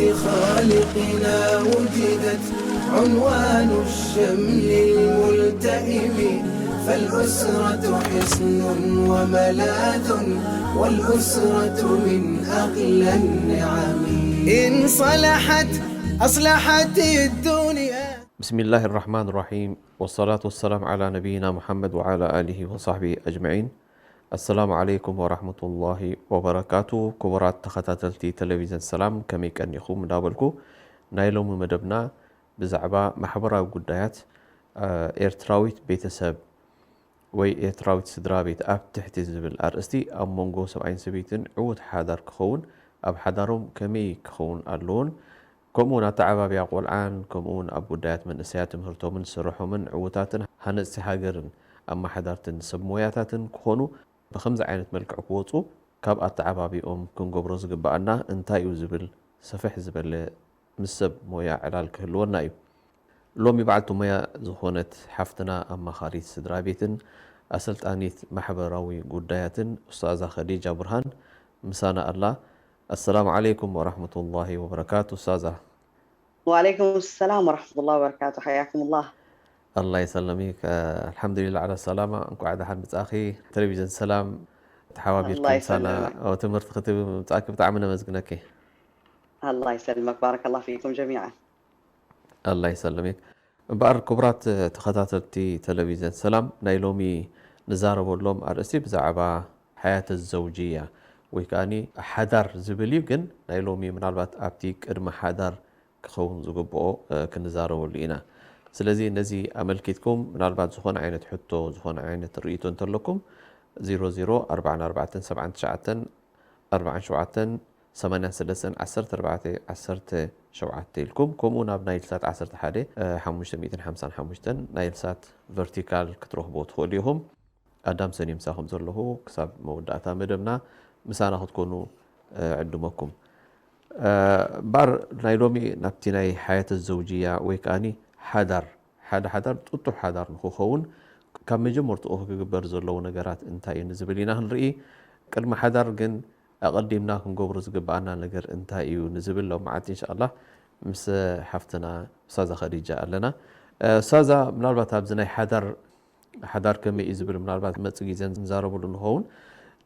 خالقنا وجدت عنوان الشمل الملتئم، فالأسرة حصن وملاذ، والأسرة من أغلى النعم. إن صلحت أصلحت الدنيا. بسم الله الرحمن الرحيم، والصلاة والسلام على نبينا محمد وعلى آله وصحبه أجمعين. السلام عليكم ورحمة الله وبركاته. ክቡራት ተኸታተልቲ ቴሌቪዥን ሰላም፣ ከመይ ቀኒኹም እንዳበልኩ፣ ናይ ሎሚ መደብና ብዛዕባ ማሕበራዊ ጉዳያት፣ እ፣ ኤርትራዊት ቤተሰብ ወይ ኤርትራዊት ስድራ ቤት ኣብ ትሕቲ ዝብል ኣርእስቲ፣ ኣብ መንጎ ሰብኣይን ሰበይትን ዕዉት ሓዳር ክኸውን፣ ኣብ ሓዳሮም ከመይ ክኸውን ኣለዎን፣ ከምኡውን ኣተዓባብያ ቆልዓን፣ ከምኡውን ኣብ ጉዳያት መንእሰያት ትምህርቶምን ስርሖምን ዕዉታትን ሃነጽቲ ሃገርን ኣመሓዳርትን ሰብ ሞያታትን ክኾኑ ብኸምዚ ዓይነት መልክዕ ክወጹ ካብ ኣተዓባቢኦም ክንገብሮ ዝግብኣና እንታይ እዩ ዝብል ሰፍሕ ዝበለ ምስ ሰብ ሞያ ዕላል ክህልወና እዩ። ሎሚ በዓልቲ ሞያ ዝኾነት ሓፍትና ኣማኻሪት ስድራ ቤትን ኣሰልጣኒት ማሕበራዊ ጉዳያትን ኡስታዛ ኸዲጃ ብርሃን ምሳና ኣላ። ኣሰላሙ ዓለይኩም ወራህመቱላሂ ወበረካቱ ኡስታዛ። وعليكم السلام ورحمة الله وبركاته. حياكم الله. ኣላ ይሰለሚክ። ኣልሓምዱሊላ ዓላ ሰላማ። እንኳዕ ደሓን ምጻእኺ። ቴሌቪዥን ሰላም ኣላ ተሓባቢርኩም ምሳና ይሰልመክ። ኣብ ትምህርቲ ክትምጻእኪ ብጣዕሚ ነመስግነኪ። الله يسلمك، بارك الله فيكم جميعا. ኣላ ይሰለሚክ። እምበኣር ክቡራት ተኸታተልቲ ቴሌቪዥን ሰላም፣ ናይ ሎሚ ንዛረበሎም ኣርእስቲ ብዛዕባ ሓያተ ዘውጅያ ወይ ከዓኒ ሓዳር ዝብል እዩ። ግን ናይ ሎሚ ምናልባት ኣብቲ ቅድሚ ሓዳር ክኸውን ዝግብኦ፣ እ፣ ክንዛረበሉ ኢና። ስለዚ ነዚ ኣመልኪትኩም ምናልባት ዝኾነ ዓይነት ሕቶ፣ ዝኾነ ዓይነት ርእይቶ እንተለኩም ዜሮ ዜሮ ኣርባዕተ ኣርባዕተ ሰብዓ ትሽዓተ ኣርባዓ ሸውዓተ ሰማንያ ሰለስተ ዓሰርተ ኣርባዕተ ዓሰርተ ሸውዓተ ኢልኩም፣ ከምኡ ናብ ናይል ሳት ዓሰርተ ሓደ ሓሙሽተ ሚእትን ሓምሳን ሓሙሽተን ናይል ሳት ቨርቲካል ክትረኽቦ ትኽእሉ ኢኹም። ኣዳም ሰኒ ምሳኹም ዘለኹ ክሳብ መወዳእታ መደብና ምሳና ክትኮኑ፣ እ፣ ዕድመኩም። እ፣ እምበኣር ናይ ሎሚ ናብቲ ናይ ሓያተ ዘውጅያ ወይ ከዓኒ ሓዳር፣ ሓደ ሓዳር ጥጡሕ ሓዳር ንክኸውን ካብ መጀመርትኡ ክግበር ዘለዎ ነገራት እንታይ እዩ ንዝብል ኢና ክንርኢ። ቅድሚ ሓዳር ግን ኣቐዲምና ክንገብሮ ዝግብኣና ነገር እንታይ እዩ ንዝብል ሎም መዓልቲ እንሻኣላ ምስ ሓፍትና ኡስታዛ ኸዲጃ ኣለና። እ፣ ኡስታዛ፣ ምናልባት ኣብዚ ናይ ሓዳር፣ ሓዳር ከመይ እዩ ዝብል ምናልባት መጽእ ግዜ ንዛረበሉ ንኸውን።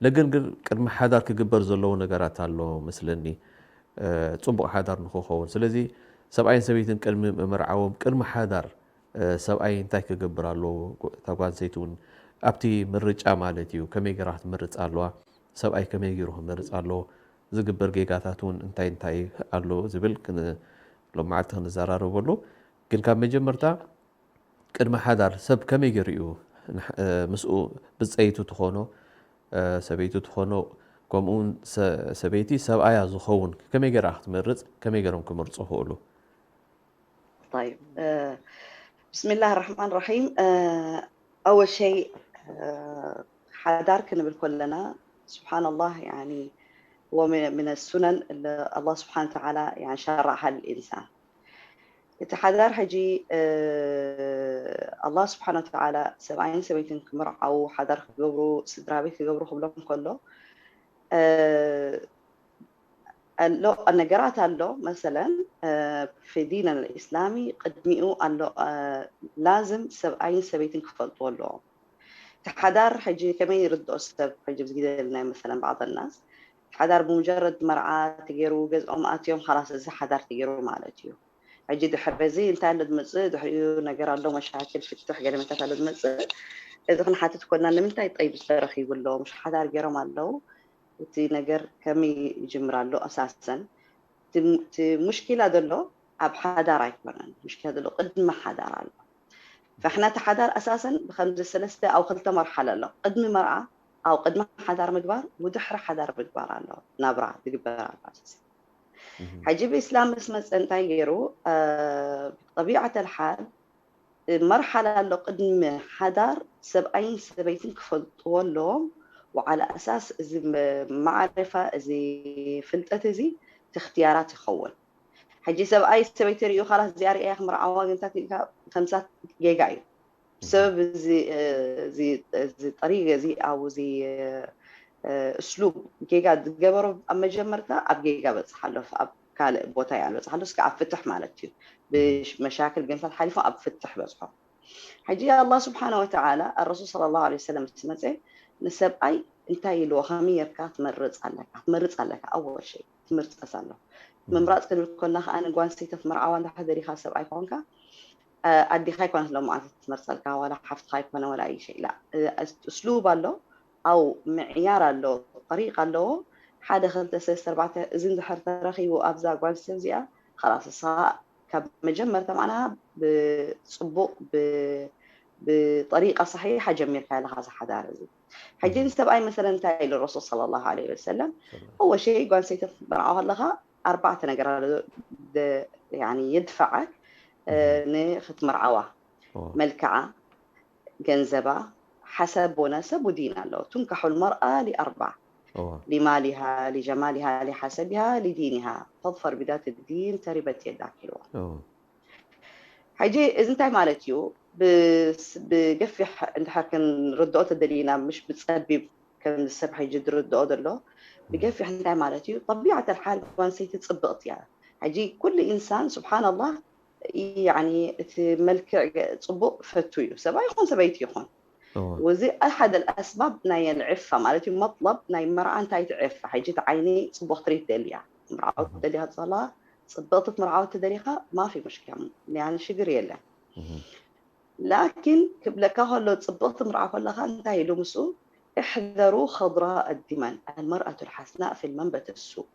ለግን ግን ቅድሚ ሓዳር ክግበር ዘለዎ ነገራት ኣሎ መስለኒ፣ እ፣ ጽቡቕ ሓዳር ንክኸውን። ስለዚ ሰብኣይን ሰበይትን ቅድሚ ምምርዓዎም፣ ቅድሚ ሓዳር፣ እ፣ ሰብኣይ እንታይ ክገብር ኣለዎ፣ ጎ-፣ እታ ጓል ኣንስተይቲ እውን ኣብቲ ምርጫ ማለት እዩ፣ ከመይ ገይራ ክትመርጽ ኣለዋ፣ ሰብኣይ ከመይ ገይሩ ክመርጽ ኣለዎ፣ ዝግበር ጌጋታት እውን እንታይ እንታይ ኣሎ ዝብል ክን-፣ ሎም መዓልቲ ክንዘራረበሉ። ግን ካብ መጀመርታ ቅድሚ ሓዳር ሰብ ከመይ ገይሩ እዩ ንሕ-፣ እ፣ ምስኡ ብጸይቱ ትኾኖ፣ እ፣ ሰበይቱ ትኾኖ፣ ከምኡውን ሰ-፣ ሰበይቲ ሰብኣያ ዝኸውን ከመይ ገይራ ክትመርጽ፣ ከመይ ገይሮም ክመርጹ ክኽእሉ? طيب، آه، بسم الله الرحمن الرحيم. آه، أول شيء، آه، ሓዳር ክንብል ከለና سبحان الله، يعني هو من، من السنن اللي الله سبحانه وتعالى يعني شرعها للإنسان. እቲ ሓዳር ሕጂ፣ እ፣ ኣላህ ስብሓን ወተዓላ ሰብኣይን ሰበይትን ክምርዓዉ፣ ሓዳር ክገብሩ፣ ስድራ ቤት ክገብሩ ክብሎም ከሎ፣ እ፣ ኣሎ ነገራት ኣሎ። መሰለን፣ እ፣ في ديننا الإسلامي ቅድሚኡ ኣሎ፣ እ፣ ላዝም ሰብኣይን ሰበይትን ክፈልጥዎ ኣለዎም። እቲ ሓዳር ሕጂ ከመይ ይርድኦ ሰብ፣ ሕጂ ኣብዚ ግዜ ዘለናዮ መሰለን بعض الناس፣ ሓዳር ብሙጀረድ መርዓ ተገይሩ ገዝኦም ኣትዮም ኻላስ እዚ ሓዳር ተገይሩ ማለት እዩ። ሕጂ ድሕሪ እዚ እንታይ ኣሎ ዝመፅእ? ድሕሪኡ ነገር ኣሎ፣ መሻክል፣ ፍትሕ፣ ገለመታት ኣሎ ዝመፅእ። እዚ ክንሓትት ኮና ንምንታይ ጠይብ ዝተረኺቡ ኣሎ፣ ምሽ ሓዳር ገይሮም ኣለዉ፣ እቲ ነገር ከመይ ይጅምር ኣሎ ኣሳሰን? እቲ፣ እቲ ሙሽኪላ ዘሎ ኣብ ሓዳር ኣይኮነን፣ ሙሽኪላ ዘሎ ቅድሚ ሓዳር ኣሎ። ፈሕና እቲ ሓዳር ኣሳሰን ብከምዚ ሰለስተ ኣብ ክልተ መርሓለ ኣሎ። ቅድሚ መርዓ፣ ኣብ ቅድሚ ሓዳር ምግባር፣ ውድሕሪ ሓዳር ምግባር ኣሎ፣ ናብራ ዝግበር ኣሎ። ሕጂ ብእስላም ምስ መፀ እንታይ ገይሩ? ጠቢዓት ኣልሓል መርሓላ ኣሎ። ቅድሚ ሓዳር ሰብኣይን ሰበይትን ክፈልጥዎ ኣለዎም። ወዓላ ኣሳስ እዚ መዓረፋ፣ እዚ ፍልጠት እዚ ተኽትያራት ይኸውን። ሕጂ ሰብኣይ ሰበይቲ ሪኡ ካላት እዚኣ ሪኣያ ክምርዓዋ ግን እንታይ ኢልካ ከምሳት ጌጋ እዩ። ሰበብ እዚ፣ እዚ፣ እዚ ጠሪግ እዚ ኣብ እዚ፣ እ፣ እስሉብ ጌጋ ዝገበሮ ኣብ መጀመርታ ኣብ ጌጋ በፅሕ ኣሎ። ኣብ ካልእ ቦታ እያ ዝበፅሓሉ። እስከ ኣብ ፍትሕ ማለት እዩ። ብመሻክል ብገንዘብ ሓሊፎም ኣብ ፍትሕ በፅሖም። ሕጂ ኣላህ ስብሓነ ወተዓላ ኣረሱል ሰለላሁ ዐለይሂ ወሰለም ምስ መፀ ንሰብኣይ እንታይ ኢልዎ? ከመይ ጌርካ ትመርፅ ኣለካ? ትመርፅ ኣለካ። ኣወል ሸይ ትምርፀስ ኣሎ። ምምራፅ ክንብል ከለና ከዓ ንጓል ኣንስተይቲ ክትምርዓዋ እንድሕር ደሊኻ ሰብኣይ ኮንካ ኣዲኻ ኣይኮነት ሎማዓንቲ ትመርፀልካ፣ ዋላ ሓፍትኻ ኣይኮነ ዋላ ኣይ ሸይ ኢላ። እስሉብ ኣሎ፣ ኣው ምዕያር ኣሎ፣ ጠሪቅ ኣለዎ። ሓደ ክልተ ሰለስተ ኣርባዕተ እዚ እንድሕር ተረኺቡ ኣብዛ ጓል ሰብ እዚኣ፣ ኸላስ እሳ ካብ መጀመርታ ማዕና ብፅቡቅ ብጠሪቃ ሰሒሓ ጀሚርካ ኣለካ እዚ ሓዳር እዚ። ሕጂ ንሰብኣይ መሰለ እንታይ ኢሉ ረሱል ሰለላሁ ዐለይሂ ወሰለም? እወ ሸይ ጓል ኣንስተይቲ ክትምርዓዋ ከለካ ኣርባዕተ ነገር ኣሎ የድፈዓክ ንክትምርዓዋ፣ መልክዓ፣ ገንዘባ፣ ሓሰብ ወነሰብ ወዲን ኣለዎ። ቱንካሑ ልመርኣ ሊኣርባዕ ሊማሊሃ ሊጀማሊሃ ሊሓሰቢሃ ሊዲኒሃ ፈظፈር ቢዛቲ ዲን ተሪበት የዳክ ኢልዎ። ሕጂ እዚ እንታይ ማለት እዩ? ብገፊሕ እንድሕር ክንርድኦ ተደሊና፣ ምሽ ብፀቢብ ከም ሰብ ሕጂ ዝርድኦ ዘሎ ብገፊሕ እንታይ ማለት እዩ? ጠቢዓት ኣልሓል ጓል ኣንስተይቲ ፅብቕቲ እያ። ሕጂ ኩሉ ኢንሳን ስብሓን ኣላህ እቲ መልክዕ ፅቡቅ ፈቱ እዩ፣ ሰብኣይ ይኹን ሰበይቲ ይኹን። ወዚ ኣሓደ ኣስባብ ናይ ልዕፋ ማለት እዩ። መጥለብ ናይ መርዓ እንታይ ትዕፋ? ሕጂ እቲ ዓይኒ ፅቡቅ ትሪት ደልያ ምርዓው ደሊኻ ትላ ፅብቅቲ ትምርዓው ትደሊኻ ማፊ ሙሽኪላ ሽግር የለን። ላኪን ክብለካ ከሎ ፅብቅቲ ምርዓ ከለካ እንታይ ኢሉ ምስኡ احذروا خضراء الدمن المرأة الحسناء في المنبت السوء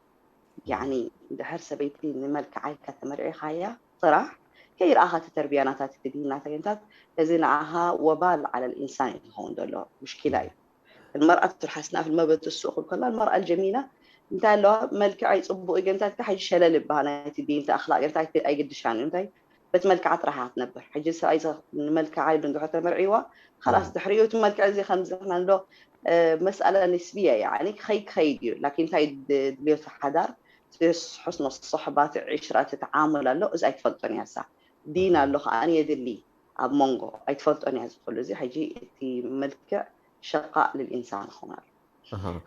يعني ድሕር ሰበይቲ ንመልክዓ ኢልካ ተመርዒኻያ ጥራሕ ከይረኣኻ እቲ ተርቢያ ናታ እቲ ዲን ናታ ገንታት እዚ ንዓኻ ወባል على الإنسان እዩ ዝኸውን ዘሎ ሙሽኪላ እዩ። المرأة الحسناء في المنبت السوء ክብል ከላ المرأة الجميلة እንታይ ኣለዋ መልክዐይ ፅቡቅ እዩ ገንታት ሕጂ ሸለል ይበሃል ናይቲ ዲን እቲ ኣኽላቅ ገንታት ኣይግድሻን እዩ እንታይ በቲ መልክዓ ጥራሕ እያ ትነብር። ሕጂ ሰብኣይ ንመልክዓ ኢሉ እንድሕር ተመርዒዋ ኸላስ ድሕሪኡ እቲ መልክዕ እዚ ከምዚ ንሕና ንብሎ መስኣለ ንስብያ እያ ክኸይድ ክኸይድ እዩ ላኪን እንታይ ድልዮት ሓዳር እቲ ሕስኖ ሶሕባ እቲ ዕሽራ እቲ ተዓሙል ኣሎ እዚ ኣይትፈልጦን እያ እሳ ዲን ኣሎ ከዓ የድሊ ኣብ መንጎ ኣይትፈልጦን እያ ዝኽሉ እዚ ሕጂ እቲ መልክዕ ሸቃእ ልልኢንሳን ይኸውን ኣሎ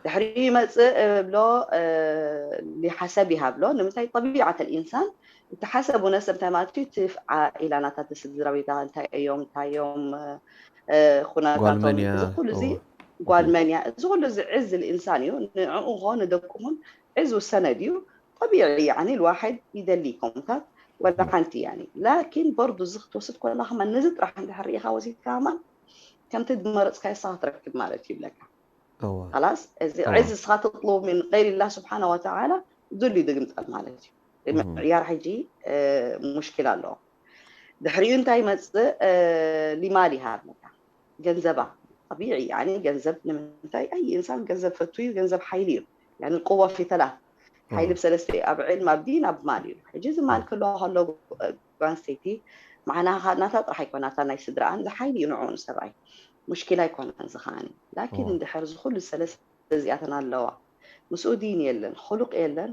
ድሕሪ ይመፅእ እብሎ ሊሓሰብ ይሃብሎ ንምንታይ ጠቢዓት ልኢንሳን እቲ ሓሰብ ነሰብ እንታይ ማለት እዩ እቲ ዓኢላ ናታ እቲ ስድራ ቤታ እንታይ እዮም እንታይ እዮም ኩነታቶም እዚ ኩሉ እዚ ጓል መን እያ እዚ ኩሉ እዚ ዕዝ ልኢንሳን እዩ ንዕኡ ኾ ንደቁ ኹን ዕዝ ውሰነ ድዩ ጠቢዒ ያኒ ልዋሕድ ይደሊ ኮምታት ወላ ሓንቲ ያኒ ላኪን በርዱ እዚ ክትወስድ ኮላ ከማን ነዚ ጥራሕ እንድሕር ርኢኻ ወሲድካ ከማን ከምቲ ዝመረፅካዮ ንስኻ ትረክብ ማለት እዩ ይብለካ خلاص እዚ ዕዝ እስኻ ትጥልቡ ምን غير الله سبحانه وتعالى ድልዩ ድግምጠል ማለት እዩ ምዕያር ሕጂ ሙሽኪል ኣለዎ ድሕሪኡ እንታይ ይመፅእ ሊማል ይሃብ መታ ገንዘባ طبيعي يعني ገንዘብ ንምንታይ ኣይ ኢንሳን ገንዘብ ፈቱ እዩ ገንዘብ ሓይሊ እዩ يعني القوة في ثلاث ሓይሊ ብሰለስተ እዩ ኣብ ዕልም ኣብ ዲን ኣብ ማል እዩ ሕጂ እዚ ማል ክህልዋ ከሎ ጓንስተይቲ ማዕናኻ ናታ ጥራሕ ኣይኮናታ ናይ ስድራኣን ዝሓይሊ እዩ ንዕኡ ንሰብኣይ ሙሽኪላ ኣይኮነን ዝኸዓኒ ላኪን እንድሕር ዝኩሉ ሰለስተ እዚኣተን ኣለዋ ምስኡ ዲን የለን ክሉቅ የለን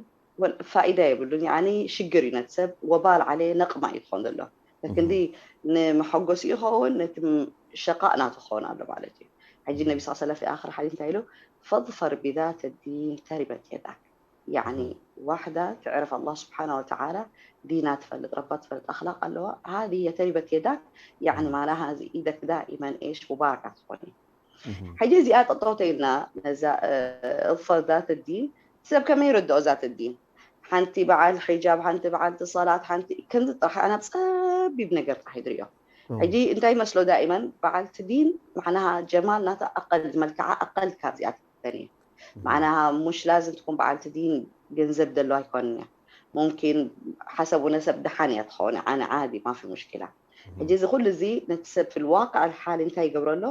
ፋኢዳ የብሉን ያኒ ሽግር እዩ ነቲ ሰብ ወባል ዓለ ነቅማ እዩ ክኾን ዘሎ ክንዲ ንመሐጎሲ ይኸውን ነቲ ሸቃእ ናቱ ክኸውን ኣሎ ማለት እዩ ሕጂ ነቢ ስ ሰለም ፊ ኣክር ሓዲስ እንታይ ኢሉ ፈظፈር ቢዛት ዲን ተሪበት የዳክ ያኒ ዋሕዳ ትዕረፍ ኣላህ ስብሓን ወተዓላ ዲና ትፈልጥ ረባ ትፈልጥ ኣክላቅ ኣለዋ ሃዚ ተሪበት የዳክ ያኒ ማና ሃዚ ኢደክ ዳኢመን ኤሽ ሙባረካ ትኾን እዩ ሕጂ እዚኣ ጠጠው ተይልና ነዛ እፈር ዛት ዲን ሰብ ከመይ ይርድኦ ዛት ዲን ሓንቲ በዓል ሒጃብ ሓንቲ በዓልቲ ሰላት ሓንቲ ከምዚ ጥራሕ ኣና ብፀቢብ ነገር ጥራሕ ይድርዮ ሕጂ እንታይ ይመስሎ ዳኢመን በዓልቲ ዲን ማዕናሃ ጀማል ናታ ኣቀል መልክዓ ኣቀል ካብዚኣተን እዩ ማዕናሃ ሙሽ ላዝም ትኩን በዓልቲ ዲን ገንዘብ ደሎ ኣይኮንን እያ ሙምኪን ሓሰብ ውነ ሰብ ደሓን እያ ትኸውን ኣነ ዓዲ ማፊ ሙሽኪላ ሕጂ እዚ ኩሉ እዚ ነቲ ሰብ ፊ ልዋቅዕ ልሓሊ እንታይ ይገብሮ ኣሎ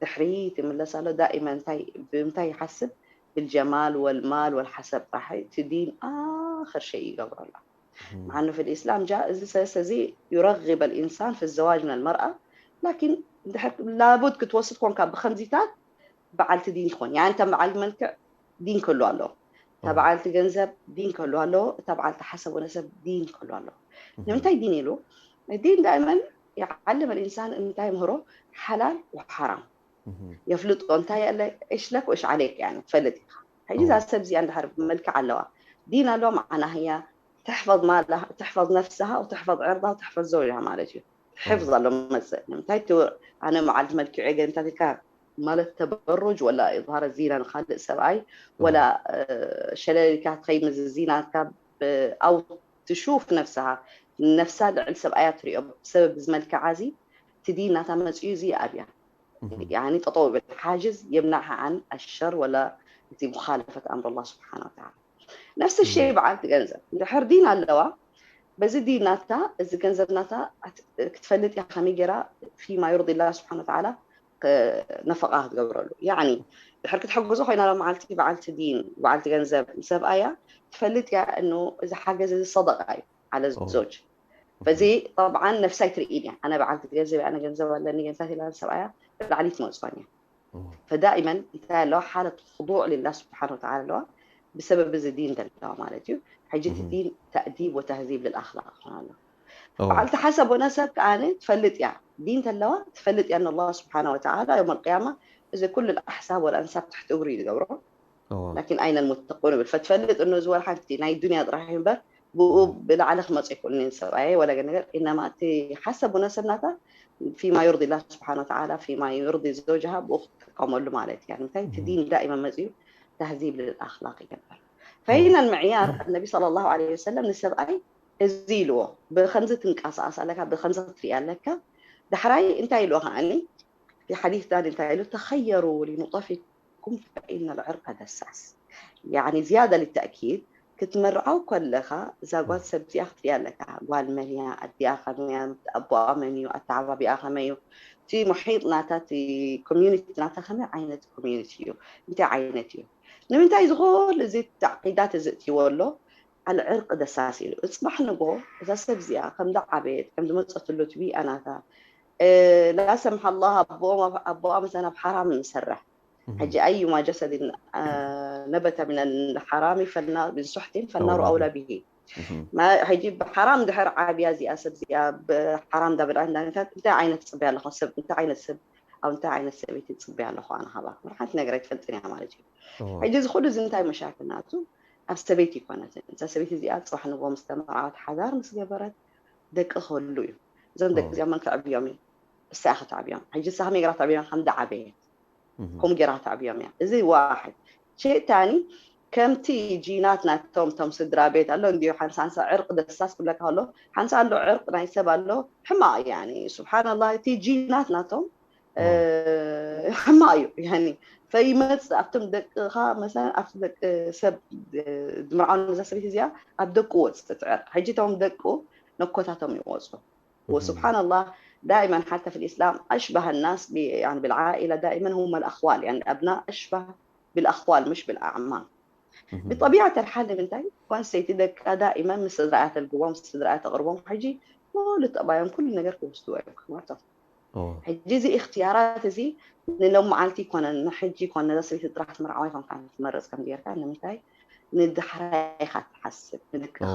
ድሕሪት ይምለስ ኣሎ ዳኢመን እንታይ ብምንታይ ይሓስብ ብልጀማል ወልማል ወልሓሰብ ጥራሕ እቲ ዲን ኣኽር ሸይ ይገብሮ ኣሎ مع انه في الاسلام جائز እዚ ሰለስተ እዚ يرغب الانسان في الزواج من المرأة لكن ድሕር ላቡድ ክትወስድ ኮንካ ብከምዚታት በዓልቲ ዲን ትኾን يعني እተን በዓል መልክዕ ዲን ክህሉ ኣለዎ እታ በዓልቲ ገንዘብ ዲን ክህሉ ኣለዎ እታ በዓልቲ ሓሰብ ወነሰብ ዲን ክህሉ ኣለዎ ንምንታይ ዲን ኢሉ ዲን ዳእመን يعلم الإنسان እንታይ ምህሮ ሓላል وحرام የፍልጦ እንታይ ያለ እሽለክ ወሽ ዓሌክ ያ ትፈልጥ ኢኻ ሕጂ እዛ ሰብ እዚኣ እንድሕር መልክዕ ኣለዋ ዲን ኣለዋ ማዕና ህያ ትሕፈዝ ማላ ትሕፈዝ ነፍስሃ ወትሕፈዝ ዕርዳ ወትሕፈዝ ዘውጅሃ ማለት እዩ። ሕፍዝ ኣሎ መፅእ ንምንታይ እቲ ኣነ መዓልቲ መልክዑ ገንታት ኢልካ ማለት ተበሩጅ ወላ ኢዝሃረ ዚና ንካልእ ሰብኣይ ወላ ሸለሊካ ትኸይ ምዝዚናትካ ኣው ትሹፍ ነፍስሃ ነፍሳ ልዕል ሰብኣያ ትሪኦ ብሰበብ ዝመልክዓ እዚ እቲ ዲን ናታ መፅኡ እዚ ኣብያ ያኒ ጠጠው ብል ሓጅዝ የምናዓ ዓን ኣሸር ወላ እቲ ሙኻለፈት ኣምር ላ ስብሓን ወተዓላ ነፍሲ ሸይ በዓልቲ ገንዘብ እንድሕር ዲን ኣለዋ በዚ ዲን ናታ እዚ ገንዘብ ናታ ክትፈልጥ እያ ከመይ ገይራ ፊማ ዩርዲ ላ ስብሓን ወተዓላ ነፈቃ ክትገብረሉ ያኒ ድሕር ክትሕግዞ ኮይና ሎ መዓልቲ በዓልቲ ዲን በዓልቲ ገንዘብ ሰብኣያ ትፈልጥ እያ እኑ እዚ ሓገዝ እዚ ሰደቃ እዩ ዓለ ዞጅ በዚ ጠብዓን ነፍሳ ኣይትርእን እያ ኣነ በዓልቲ ገንዘብ ኣነ ገንዘብ ኣለኒ ገንዘብ ኢላ ሰብኣያ ብላዕሊ ትመፅኦን እያ ፈዳኢመን እንታይ ኣለዋ ሓለት ክዱዕ ልላ ስብሓን ወተዓላ ኣለዋ ብሰበብ እዚ ዲን ዘለዋ ማለት እዩ ሕጂ እቲ ዲን ተእዲብ ወተህዚብ ልልኣክላቅ ይኾን ኣሎ በዓልቲ ሓሰብ ወነሰብ ከዓነ ትፈልጥ እያ ዲን ተለዋ ትፈልጥ እያ ንላ ስብሓን ወተዓላ ዮም ኣልቅያማ እዚ ኩሉ ኣሕሳብ ወልኣንሳብ ትሕቲ እግሩ እዩ ዝገብሮ ላኪን ኣይነ ልሙተቁን ይብል ፈትፈልጥ እኖ ዝወል ሓንቲ ናይ ዱንያ ጥራሕ እዩ እምበር ብኡ ብላዕሊ ክመፁ ይክእሉኒ ሰብኣየ ወላ ነገር ኢነማ እቲ ሓሰብ ወነሰብ ናታ ፊማ ዩርዲ ላ ስብሓን ወተዓላ ፊማ ዩርዲ ዘውጅሃ ብኡ ክትጥቀመሉ ማለት እያ ንምንታይ እቲ ዲን ዳኢማ መፅኡ ተህዚብ ልልኣክላቅ ይገብር ፈይና ልምዕያር ነቢ صلى الله عليه وسلم ንሰብኣይ እዚ ኢልዎ ብከምዚ ትንቀሳቀስ ኣለካ ብከምዚ ክትርኢ ኣለካ ዳሕራይ እንታይ ኢልዎ ከዓኒ في حديث ثاني እንታይ ኢሉ تخيروا لنطفكم فإن العرق دساس يعني زيادة للتأكيد ክትምርዓው ከለኻ እዛ ጓል ሰብ እዚኣ ክትሪኣ ኣለካ ጓል መን እያ ኣዲኣ ከመይ እያ ኣቦኣ መን እዩ ኣተዓባቢኣ ከመይ እዩ እቲ ሙሒጥ ናታ እቲ ኮሚዩኒቲ ናታ ከመይ ዓይነት ኮሚዩኒቲ እዩ እንታይ ዓይነት እዩ ንምንታይ ዝኹሉ እዚ ተዕቂዳት እዚ እትይዎ ኣሎ ኣልዕርቅ ደሳስ ኢሉ እፅባሕ ንጎ እዛ ሰብ እዚኣ ከም ዝዓበየት ከም ዝመፀትሉ እቲ ቢኣ ናታ ላ ሰምሓ ኣላህ ኣቦኣ መሰን ኣብ ሓራም ንሰርሕ ሕጂ ኣዩማ ጀሰድን ነበተ ምን ሓራሚ ምን ሱሕቲን ፈናሩ ኣውላ ብሂ ሕጂ ብሓራም ድሕር ዓብያ እዚኣ ሰብ እዚኣ ብሓራም ዳበልዓ እንታይ ዓይነት ፅበያ ኣለኹ ሰብ እንታይ ዓይነት ሰብ ኣብ እንታይ ዓይነት ሰበይቲ ፅበያ ኣለኹ ኣነ ካባኩም ሓንቲ ነገር ኣይትፈልጥን እያ ማለት እዩ ሕጂ እዚ ኩሉ እዚ እንታይ መሻክል ናቱ ኣብ ሰበይቲ ይኮነትን እዛ ሰበይቲ እዚኣ ፅባሕ ንጎ ምስ ተመርዓወት ሓዳር ምስ ገበረት ደቂ ክህሉ እዩ እዞም ደቂ እዚኦም መን ከዕብዮም እዩ እሳ ክትዕብዮም ሕጂ እሳ ከመይ ገራ ትዕብዮም ከም ዝዓበየት ከም ጌራ ተዕብዮም እያ እዚ ዋሕድ ሸይጣኒ ከምቲ ጂናት ናቶም ቶም ስድራ ቤት ኣሎ እንዲ ሓንሳ ሓንሳ ዕርቅ ደሳስ ክብለካ ከሎ ሓንሳ ኣሎ ዕርቅ ናይ ሰብ ኣሎ ሕማቅ ያኒ ስብሓንላ እቲ ጂናት ናቶም ሕማቅ እዩ ያኒ ፈይመፅእ ኣብቶም ደቅኻ መሰለን ኣብቲ ደቂ ሰብ ዝምርዓው ነዛ ሰበይቲ እዚኣ ኣብ ደቁ ወፅእ ትዕርቅ ሕጂ ቶም ደቁ ነኮታቶም ይወፁ وسبحان الله دائما حتى في الإسلام أشبه الناس ب- يعني بالعائلة دائما هم الأخوال يعني الأبناء أشبه بالأخوال مش بالأعمام ብጠቢዓት ኣልሓል ንምንታይ ጓል ሰይቲ ደቃ ዳኢማ ምስ ስድራኣ ተልግቦም ምስ ስድራኣ ተቕርቦም ሕጂ ኩሉ ጠባዮም ኩሉ ነገር ክወስድዎ እዮም ክመርቶም ሕጂ እዚ እክትያራት እዚ ንሎም መዓልቲ ይኮነን ንሕጂ ይኮን ነዛ ሰበይቲ ጥራሕ ትምርዓዋ ይኮንካ ትመርፅ ከም ጌርካ ንምንታይ ንዳሕራይ ኢካ ትሓስብ ንደቅኻ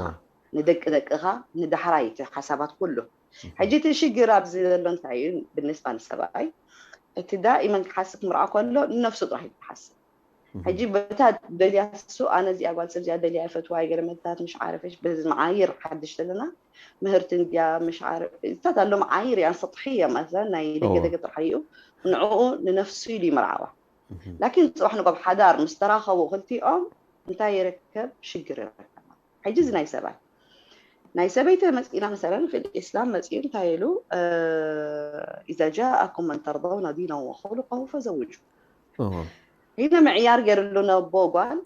ንደቂ ደቅኻ ንዳሕራይ እቲ ሓሳባት ኩሉ ሕጂ እቲ ሽግር ኣብዚ ዘሎ እንታይ እዩ ብንስባ ንሰብኣይ እቲ ዳኢመን ክሓስብ ክምርዓ ከሎ ንነፍሱ ጥራሕ እዩ ዝሓስብ ሕጂ በታ ደልያ እሱ ኣነ እዚኣ ጓል ሰብ እዚኣ ደልያ ይፈትዋ ይገለመታት ምሽ ዓረፈሽ በዚ መዓይር ሓድሽ ዘለና ምህርቲ እንድያ ምሽ ዓረ እታት ኣሎ መዓይር እያን ሰጥሕየ ማለት ናይ ደገ ደገ ጥራሕ እዩ ንዕኡ ንነፍሱ ኢሉ ይመርዓዋ ላኪን ፅባሕ ንጎ ኣብ ሓዳር ምስ ተራኸቡ ክልቲኦም እንታይ ይርከብ ሽግር ይረከባ ሕጂ እዚ ናይ ሰብኣይ ናይ ሰበይቲ መፂና መሰለን ፊ ኢስላም መፂኡ እንታይ ኢሉ إذا جاءكم من ترضون دينه وخلقه فزوجوه ሂነ ምዕያር ገይርሉ ነቦ ጓል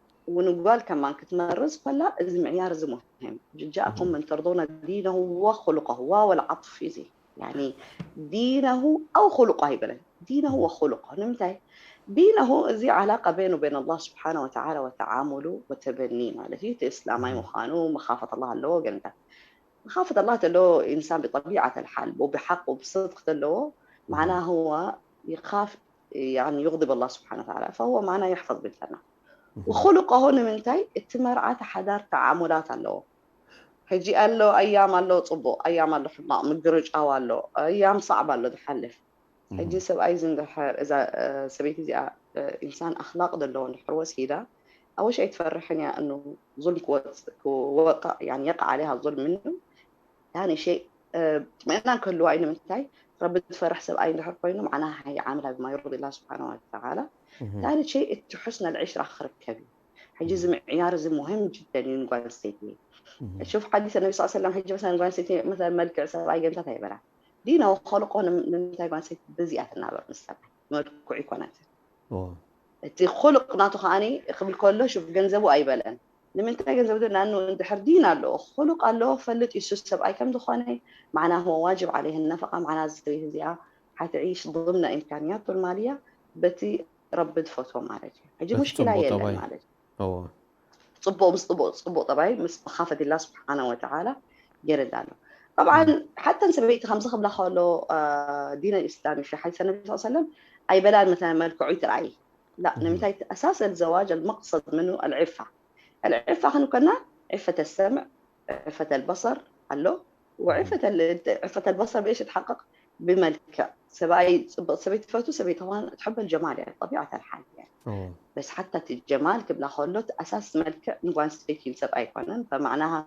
ንጓል ከማን ክትመርዝ ከላ እዚ ምዕያር እዚ ሙሂም جاءكم من ترضون دينه وخلقه واو العطف እዚ يعني دينه أو خلقه ኣይበለን دينه وخلقه ንምንታይ دينه እዚ علاقة بينه وبين الله سبحانه وتعالى وتعامله وتبني ማለት እዩ እቲ እስላማይ ምዃኑ مخافة الله ኣለዎ ገለታት مخافة الله ተለዎ إنسان بطبيعة الحال وبحق وبصدق ተለዎ معناه هو يخاف يعني يغضب الله سبحانه وتعالى فهو معناه يحفظ بنتنا وخلقه ንምንታይ እቲ መርዓት ሓዳር ተዓሙላት ኣለዎ ሕጂ ኣሎ ኣያም ኣሎ ፅቡቅ ኣያም ኣሎ ሕማቅ ምግርጫው ኣሎ ኣያም ሳዕብ ኣሎ ዝሓልፍ ሕጂ ሰብኣይ እዚ እንድሕር እዛ ሰበይቲ እዚኣ ኢንሳን ኣክላቅ ዘለዎ እንድሕር ወሲዳ أول شيء تفرحني إنه ظلم كوت- كوقع، يعني يقع عليها ظلم منه. ثاني شيء، آه، اطمئنان ክህልዋ እዩ። ንምንታይ? ረቢ ዝፈርሕ ሰብኣይ እንድሕር ኮይኑ፣ معناها هي عاملة بما يرضي الله سبحانه وتعالى. ثالث شيء እቲ حسن العشرة ክርከብ እዩ። ሕጂ እዚ ምዕያር እዚ مهم جدا እዩ ንጓል ኣንስተይቲ። شوف حديث النبي صلى الله عليه وسلم، ሕጂ مثلا ጓል ኣንስተይቲ مثلا መልክዕ ሰብኣይ ገንታት ኣይበላ ዲና ወኸልቆ። ንምንታይ ጓል ኣንስተይቲ በዚኣ ትናበር ምስ ሰብኣይ? መልክዑ ይኮነትን። እቲ ኹሉቕ ናቱ ከዓኒ ክብል ከሎ ሽፍ ገንዘቡ ኣይበለን። ንምንታይ ገንዘቡ ዶ ናኑ እንድሕር ዲን ኣለዎ ኹሉቕ ኣለዎ ፈልጥ ይሱ ሰብኣይ ከም ዝኾነ معنا هو واجب عليه النفقة، معنا እዚ ሰበይቲ እዚኣ حتعيش ضمن إمكانياته المالية በቲ ረቢ ዝፈትዎ ማለት እዩ። ሕጂ በቲ ሙሽኪላ ጽቡቕ የለን ጠባይ። ማለት እዩ። እዎ። ጽቡቕ ምስ ጽቡቕ፣ ጽቡቕ ጠባይ ምስ መኻፈት ላ ስብሓነ ወተዓላ ገይርላ ኣሎ። طبعا ሓተን ሰበይቲ ከምዚ ክብላ ከሎ ዲን الإسلام في حديث النبي صلى الله عليه وسلم ኣይበላን مثلا መልክዑ ይትርኣይ لا ንምንታይ أساس الزواج المقصد منه العفة العفة ክንከና عفة السمع عفة البصر ኣሎ وعفة البصر بإيش تتحقق ብመልክዕ ሰብኣይ ጽብቕ ሰበይቲ ትፈቱ ሰበይቲ ከማን ትሕበል ጀማል እያ طبيعة الحال يعني اه بس حتى እቲ ጀማል ክብላ ከሎ እቲ ኣሳስ መልክዕ ንጓል ኣንስተይቲ ንሰብኣይ ኣይኮነን فمعناها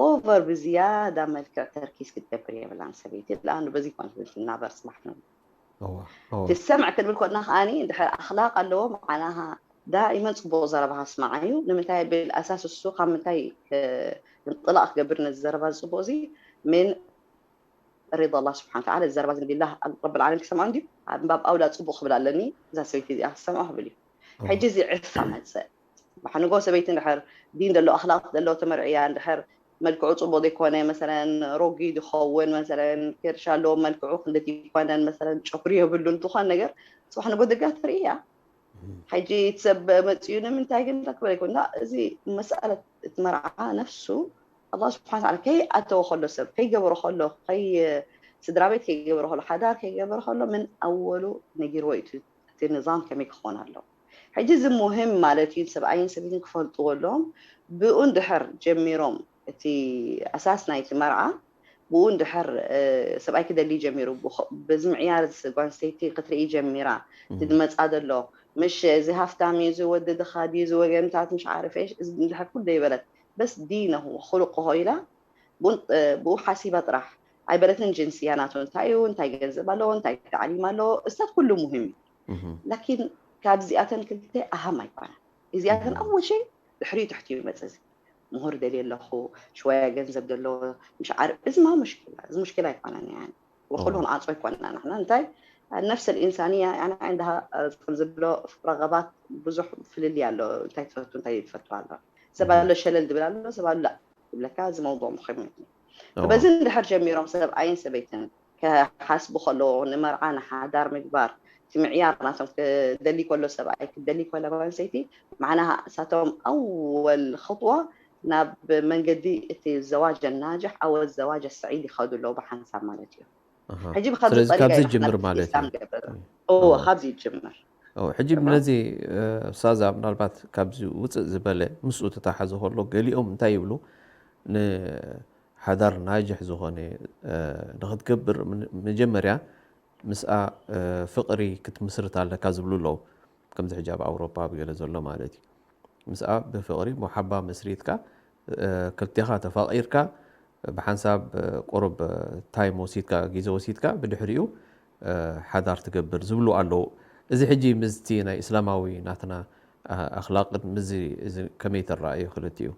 ኦቨር ብዝያዳ መልክዕ ተርኪስ ክትገብር የብላን ሰበይቲ لأنه በዚ ኮንፊደንስ እናበር ስራሕ ነው اه اه ትሰምዕ ክንብል ኮና ከዓኒ እንድሕር ኣኽላቕ ኣለዎ معناها دائما ጽቡቕ ዘረባኻ ስማዓ እዩ ንምንታይ ብልኣሳስ እሱ ካብ ምንታይ እንጥላቕ ክገብር ነዚ ዘረባ ዝጽቡቕ እዚ من رضا الله سبحانه وتعالى ዘረባ እዚ ቢላህ ረብል ዓለሚን ክሰምዖ እንዲ ኣብ ባብ ኣውላ ጽቡቕ ክብል ኣለኒ እዛ ሰበይቲ እዚኣ ክሰምዖ ክብል እዩ ሕጂ እዚ ዕፋ መጽእ ብሓንጎ ሰበይቲ እንድሕር ዲን ደሎ ኣኽላቕ ደሎ ተመርዕያ እንድሕር መልክዑ ጽቡቕ ዘይኮነ መሰለን ሮጊድ ይኸውን መሰለን ኬርሻ ኣለዎ መልክዑ ክንደት ይኮነን መሰለን ጨጉሪ የብሉን ዝኾን ነገር ጽባሕ ንጎ ደጋ ትርእያ ሕጂ ሰብ መፅኡ ንምንታይ ግን ተክበረ ይኮን እዚ መሰኣለት እቲ መርዓ ነፍሱ ኣላ ስብሓን ታላ ከይኣተወ ከሎ ሰብ ከይገበሮ ከሎ ከይ ስድራ ቤት ከይገበሮ ከሎ ሓዳር ከይገበሮ ከሎ ምን ኣወሉ ነጊርዎ እዩ እቲ ንዛም ከመይ ክኾን ኣለዎ ሕጂ እዚ ሙህም ማለት እዩ ሰብኣይን ሰበይትን ክፈልጥዎ ኣለዎም ብኡ እንድሕር ጀሚሮም እቲ ኣሳስ ናይቲ መርዓ ብኡ እንድሕር ሰብኣይ ክደሊ ጀሚሩ በዚ ምዕያር ጓል ኣንስተይቲ ክትርኢ ጀሚራ እቲ ዝመፃ ዘሎ ምሽ እዚ ሃፍታም እዩ እዚ ወዲ ድኻ ድዩ እዚ ወገንታት ምሽ ዓርፍ እየ እዚ እንድሕር ኩሉ ዘይበለት በስ ዲነሁ ክሉቅሆ ኢላ ብኡ ሓሲባ ጥራሕ ኣይበለትን ጅንስያ ናቱ እንታይ እዩ እንታይ ገንዘብ ኣለዎ እንታይ ተዓሊም ኣለዎ እስታት ኩሉ ሙሂም እዩ ላኪን ካብዚኣተን ክልተ ኣሃም ኣይኮነ እዚኣተን ኣወል ሸይ ድሕሪኡ ትሕቲ እዩ መፅእ እዚ ምሁር ደልየ ኣለኹ ሽወያ ገንዘብ ዘለዎ ምሽ ዓርፍ እዚ ማ ሙሽኪላ እዚ ሙሽኪላ ኣይኮነን يعني وكلهم عاصوا يكون نحن انت النفس الانسانيه يعني عندها ዝብሎ ረገባት ብዙሕ ፍልልይ ኣሎ እንታይ ትፈቱ እንታይ ትፈቱ ኣሎ ሰብ ኣሎ ሸለል ዝብል ኣሎ ሰብ ኣሎ ዝብለካ እዚ መውضوع مهم እዩ በዚ እንድሕር ጀሚሮም ሰብኣይን ሰበይትን ክሓስቡ ከለዎ ንመርዓ ንሓዳር ምግባር እቲ ምዕያር ናቶም ክደሊ ከሎ ሰብኣይ ክደሊ ከሎ ጓል ኣንስተይቲ معناها እሳቶም ኣወል خطوة ናብ መንገዲ እቲ الزواج الناجح أو الزواج السعيد ይኸዱ ኣለዉ ብሓንሳብ ማለት እዩ ሕጂ ብካዚ ስለዚ ፀሪጋ ካብዚ ኢና ጅምር ሓንቲ ማለት ኢስላም እዩ ገበረ እዎ ካብዚ ይጅምር ሕጂ ነዚ ሳዛ ምናልባት ካብዚ ውፅእ ዝበለ ምስኡ ተተሓዘ ከሎ ገሊኦም እንታይ ይብሉ ንሓዳር ናጅሕ ዝኾነ ንክትገብር መጀመርያ ምስኣ ፍቕሪ ክትምስርት ኣለካ ዝብሉ ኣለዉ ከምዚ ሕጂ ኣብ ኣውሮፓ ኣብ ገለ ዘሎ ማለት እዩ ምስኣ ብፍቕሪ ሙሓባ መስሪትካ ክልቴኻ ተፋቒርካ ብሓንሳብ ቁሩብ ታይም ወሲድካ ግዜ ወሲድካ ብድሕሪኡ ሓዳር ትገብር ዝብሉ ኣለዉ እዚ ሕጂ ምስቲ ናይ እስላማዊ ናትና ኣክላቅን ምዚ እዚ ከመይ ትረኣዩ ክልቲኡ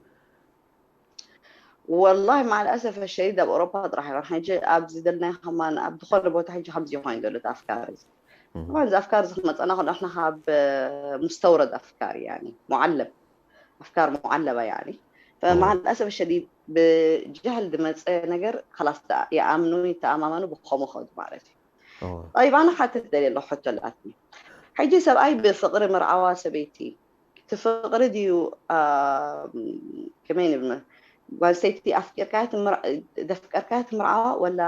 والله مع الأسف الشديد ኣብ أوروبا ጥራሕ ይኾን ሕጂ ኣብዚ ዘለናዮ ከማን ኣብ ዝኾነ ቦታ ሕጂ ከምዚ ይኾን ዘሎ እቲ ኣፍካር እዚ طبعا እዚ ኣፍካር እዚ ክመፀና ከሎ ንሕና ካብ مستورد أفكار يعني معلب أفكار معلبة يعني فمع الأسف الشديد ብجهل ዝመፀ ነገር خلاص ይኣምኑ ይተኣማመኑ ብከምኡ ከዱ ማለት እዩ طيب ኣነ ሓተት ደልየ ኣለኹ ሕቶ ኣላትኒ ሕጂ ሰብኣይ ብፍቕሪ ምርዓዋ ሰበይቲ እቲ ፍቕሪ ድዩ ከመይ ንብል ጓል ሰይቲ ኣፍቂርካያ ዘፍቀርካያ ትምርዓዋ ወላ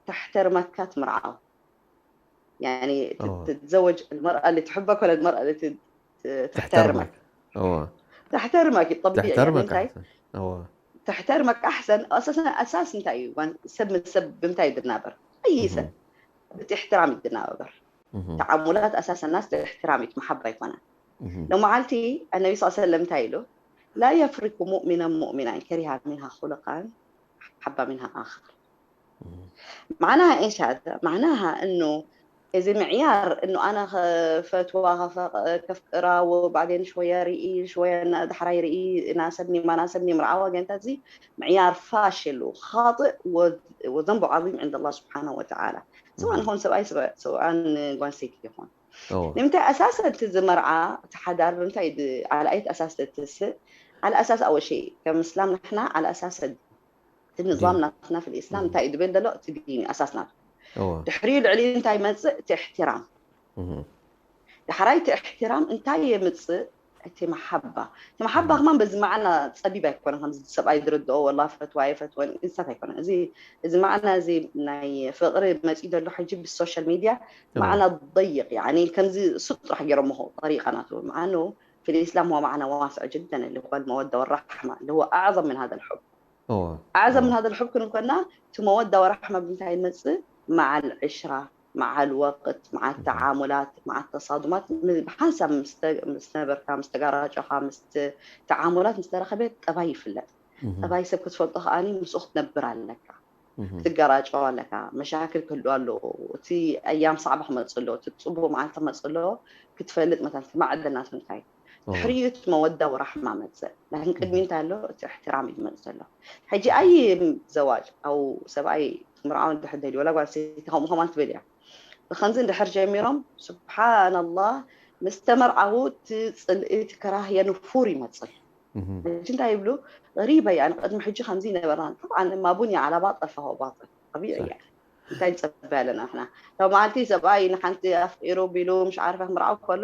ተሕተርመካ ትምርዓዋ يعني تتزوج المرأة اللي تحبك ولا المرأة اللي تحترمك اه تحترمك طبيعي يعني تحترمك انت احسن اه تحترمك احسن اساسا اساس انت ايوه سب من سب بمتى يدنابر اي سب باحترام يدنابر تعاملات اساسا الناس باحترام محبه يكون ሎመዓልቲ ኣነቢ ስ ሰለም እንታይ ኢሉ? لا يفرق مؤمن مؤمنا كره منها خلقا أحب منها آخر. معناها إيش هذا؟ معناها إنه እዚ ምዕያር እኑ ኣነ ፈትዋ ከፍቅራ ወባዕዴን ሽወያ ርኢ ሽወያ ዳሕራይ ርኢ ናሰብኒ ማናሰብኒ ምርዓዋ ገንታ እዚ ምዕያር ፋሽል ኻጥእ ወዘንቡ ዓظም ዕንድ ላ ስብሓና ወተዓላ። ሰብኣን ይኹን ሰብኣይ ሰብኣን ጓንሰይቲ ይኹን ንምንታይ ኣሳሰ እቲ ዝመርዓ እቲ ሓዳር ብምንታይ ኣልኣየት ኣሳሰ ትስእ ኣልኣሳስ ኣወሸይ ከም እስላም ንሕና ኣልኣሳሰ እቲ ንዛም ናትና ፍል ኢስላም እንታይ እዩ ድብል ዘሎ እቲ ዲን እዩ ኣሳስ ናቱ። ድሕሪኡ ልዕሊኡ እንታይ ይመፅእ? እቲ እሕትራም። ዳሕራይ እቲ እሕትራም እንታይ የምፅእ? እቲ መሓባ። እቲ መሓባ ከማን በዚ መዓና ፀቢብ ኣይኮነ ከምዚ ሰብኣይ ዝርድኦ ወላ ፈትዋ የፈትወን እንስሳት ኣይኮነ እዚ እዚ መዓና እዚ ናይ ፍቅሪ መፂኡ ዘሎ ሕጂ ብሶሻል ሚድያ መዓና ضيق يعني ከምዚ ሱጥ ጥራሕ ገይሮም ምኹ ጠሪቃ ናቱ መዓኑ في الإسلام هو معنى واسع جدا اللي هو المودة والرحمة اللي هو أعظم من هذا الحب. أعظم من هذا الحب ክንብል ከና እቲ መወዳ ወራሕማ ብምንታይ ይመፅእ መዓል ዕሽራ መዓል ወቅት መዓል ተዓሙላት መዓል ተሳዱማት ብሓንሳብ ምስ ነበርካ ምስ ተጋራጨኻ ምስ ተዓሙላት ምስ ተረኸበ ጠባይ ይፍለጥ። ጠባይ ሰብ ክትፈልጦ ከዓኒ ምስኡ ክትነብር ኣለካ ክትጋራጨው ኣለካ መሻክል ክህሉ ኣለዎ እቲ ኣያም ሳዕባ ክመፅእ ኣለዎ እቲ ፅቡቅ መዓልቲ ክመፅእ ኣለዎ ክትፈልጥ መታን ማዕደል ናቱ እንታይ ድሕሪኡ እቲ መወዳ ወራሕማ መፅእ ላኪን ቅድሚ እንታይ ኣሎ እቲ እሕትራም እዩ ዝመፅእ ዘሎ ሕጂ ኣይ ዘዋጅ ኣው ሰብኣይ ምርዓው እንድሕር ደልዩ ወላ ጓል ሰይቲ ከምኡ ከማን ትብል እያ ብከምዚ እንድሕር ጀሚሮም ስብሓናላህ ምስ ተመርዓዉ እቲ ፅልኢ እቲ ከራህየ ንፉር ይመፅእ ሕጂ እንታይ ይብሉ ሪበ يعني ቅድሚ ሕጂ ከምዚ ይነበርና طبعا ما بني على باطل فهو باطل طبيعي يعني እንታይ ንፀበ ኣለና ንሕና ካብ መዓልቲ ሰብኣይ ንሓንቲ ኣፍቂሩ ቢሉ ምሽ ዓርፈ ክምርዓው ከሎ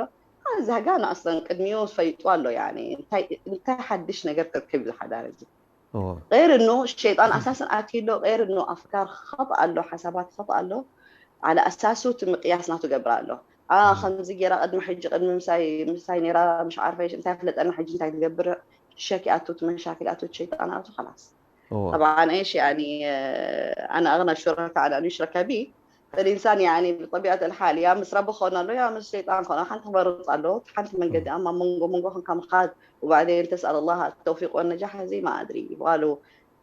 ዛጋ ንኣስለን ቅድሚኡ ፈይጡ ኣሎ يعني እንታይ ሓድሽ ነገር ክርከብ እዩ ዝሓዳር እዚ غير انه الشيطان اساسا اتي له غير انه افكار خطا له حسابات خطا له على اساسه እቲ ምቅያስ ናቱ ገብር ኣሎ اه ከምዚ ገይራ ቅድሚ ሕጂ ቅድሚ ምሳይ ምሳይ ነይራ ምሽ ዓርፈ እንታይ ፍለጠና ሕጂ እንታይ ትገብር ሸኪኣቱ እቲ መሻክል ኣቱ ሸይጣን ኣቱ خلاص طبعا ايش يعني انا اغنى الشركاء على ان يشرك بي فالإنسان يعني بطبيعة الحال يا مس ربي خونا له يا مس شيطان خونا حنت خبر له حنت من قد أما منقو منقو كم خاد وبعدين تسأل الله التوفيق والنجاح زي ما أدري والو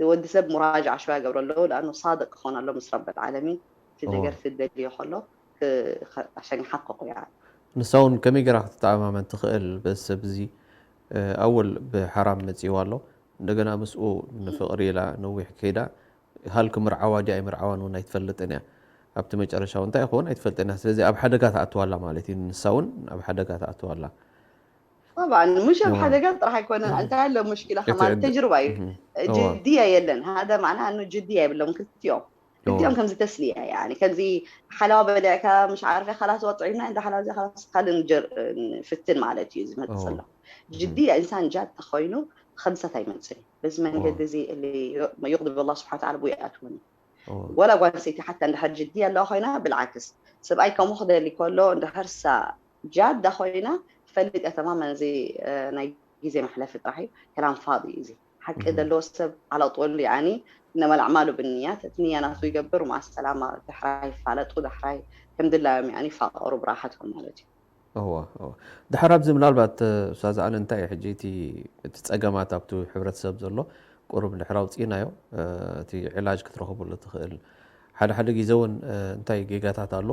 ወዲ ሰብ ሙራጃዓ ሽዋ ገብረለዉ ለኣኑ ሳድቅ ክኾን ኣሎ ምስ ረብ ዓለሚን እቲ ነገር ትደልዮ ከሎ ኣሸንሓቅቑ ያ ንሳ እውን ከመይ ገራ ክትተኣማመን ትኽእል በዚ ሰብ እዚ ኣወል ብሓራም መፂዋ ኣሎ እንደገና ምስኡ ንፍቕሪ ኢላ ነዊሕ ከይዳ ሃል ክምርዓዋ ድያ ኣይምርዓዋን እውን ኣይትፈልጥን እያ ኣብቲ መጨረሻ እውን እንታይ ይኸውን ኣይትፈልጥን እያ ስለዚ ኣብ ሓደጋ ትኣትዋላ ማለት እዩ ንሳ እውን ኣብ ሓደጋ ትኣትዋላ طبعا مش ኣብ ሓደጋ ጥራሕ ኣይኮነን እንታይ ኣሎ ሙሽኪላ ከማን ተጅርባ እዩ ጅድያ የለን ሃደ ማዕና ጅድያ የብሎም ክልቲኦም ክልቲኦም ከምዚ ተስልያ يعني ከምዚ ሓላዋ በሊዕካ مش عارفة خلاص ወጥዒና እንዳ ሓላዋ እዚኣ خلاص ካልእ ንፍትን ማለት እዩ ዝመፅእ ዘሎ ጅድያ ኢንሳን ጃድ ተኮይኑ ከምሰት ኣይመፅን እዩ በዚ መንገዲ እዚ يغضب الله سبحانه وتعالى ብኡ ይኣትወኒ ወላ ጓል ሰይቲ ሓታ እንድሕር ጅድያ ኣለዋ ኮይና ብልዓክስ ሰብኣይ ከምኡ ክደሊ ከሎ እንድሕር ሳ ጃዳ ኮይና ትፈልጥ እያ ተማመን እዚ ናይ ግዜ መሕለፊ ጥራሕ እዩ ከላም ፋዲ እዩ እዚ ሓቂ ዘለዎ ሰብ ኣላጥወሉ ያኒ እነመል ኣዕማሉ ብንያት እቲ ንያ ናቱ ይገብር ማዓ ሰላማ ድሕራ ይፋለጡ ድሕራ ከምድላዮም ያኒ ይፋቀሩ ብራሓቶም ማለት እዩ እወ እወ ድሕር ኣብዚ ምናልባት ኡስታዝ ኣነ እንታይ እዩ ሕጂ እቲ እቲ ጸገማት ኣብቲ ሕብረተሰብ ዘሎ ቁሩብ ድሕር ኣውጺእናዮ እቲ ዕላጅ ክትረኽበሉ ትኽእል ሓደ ሓደ ግዜ እውን እንታይ ጌጋታት ኣሎ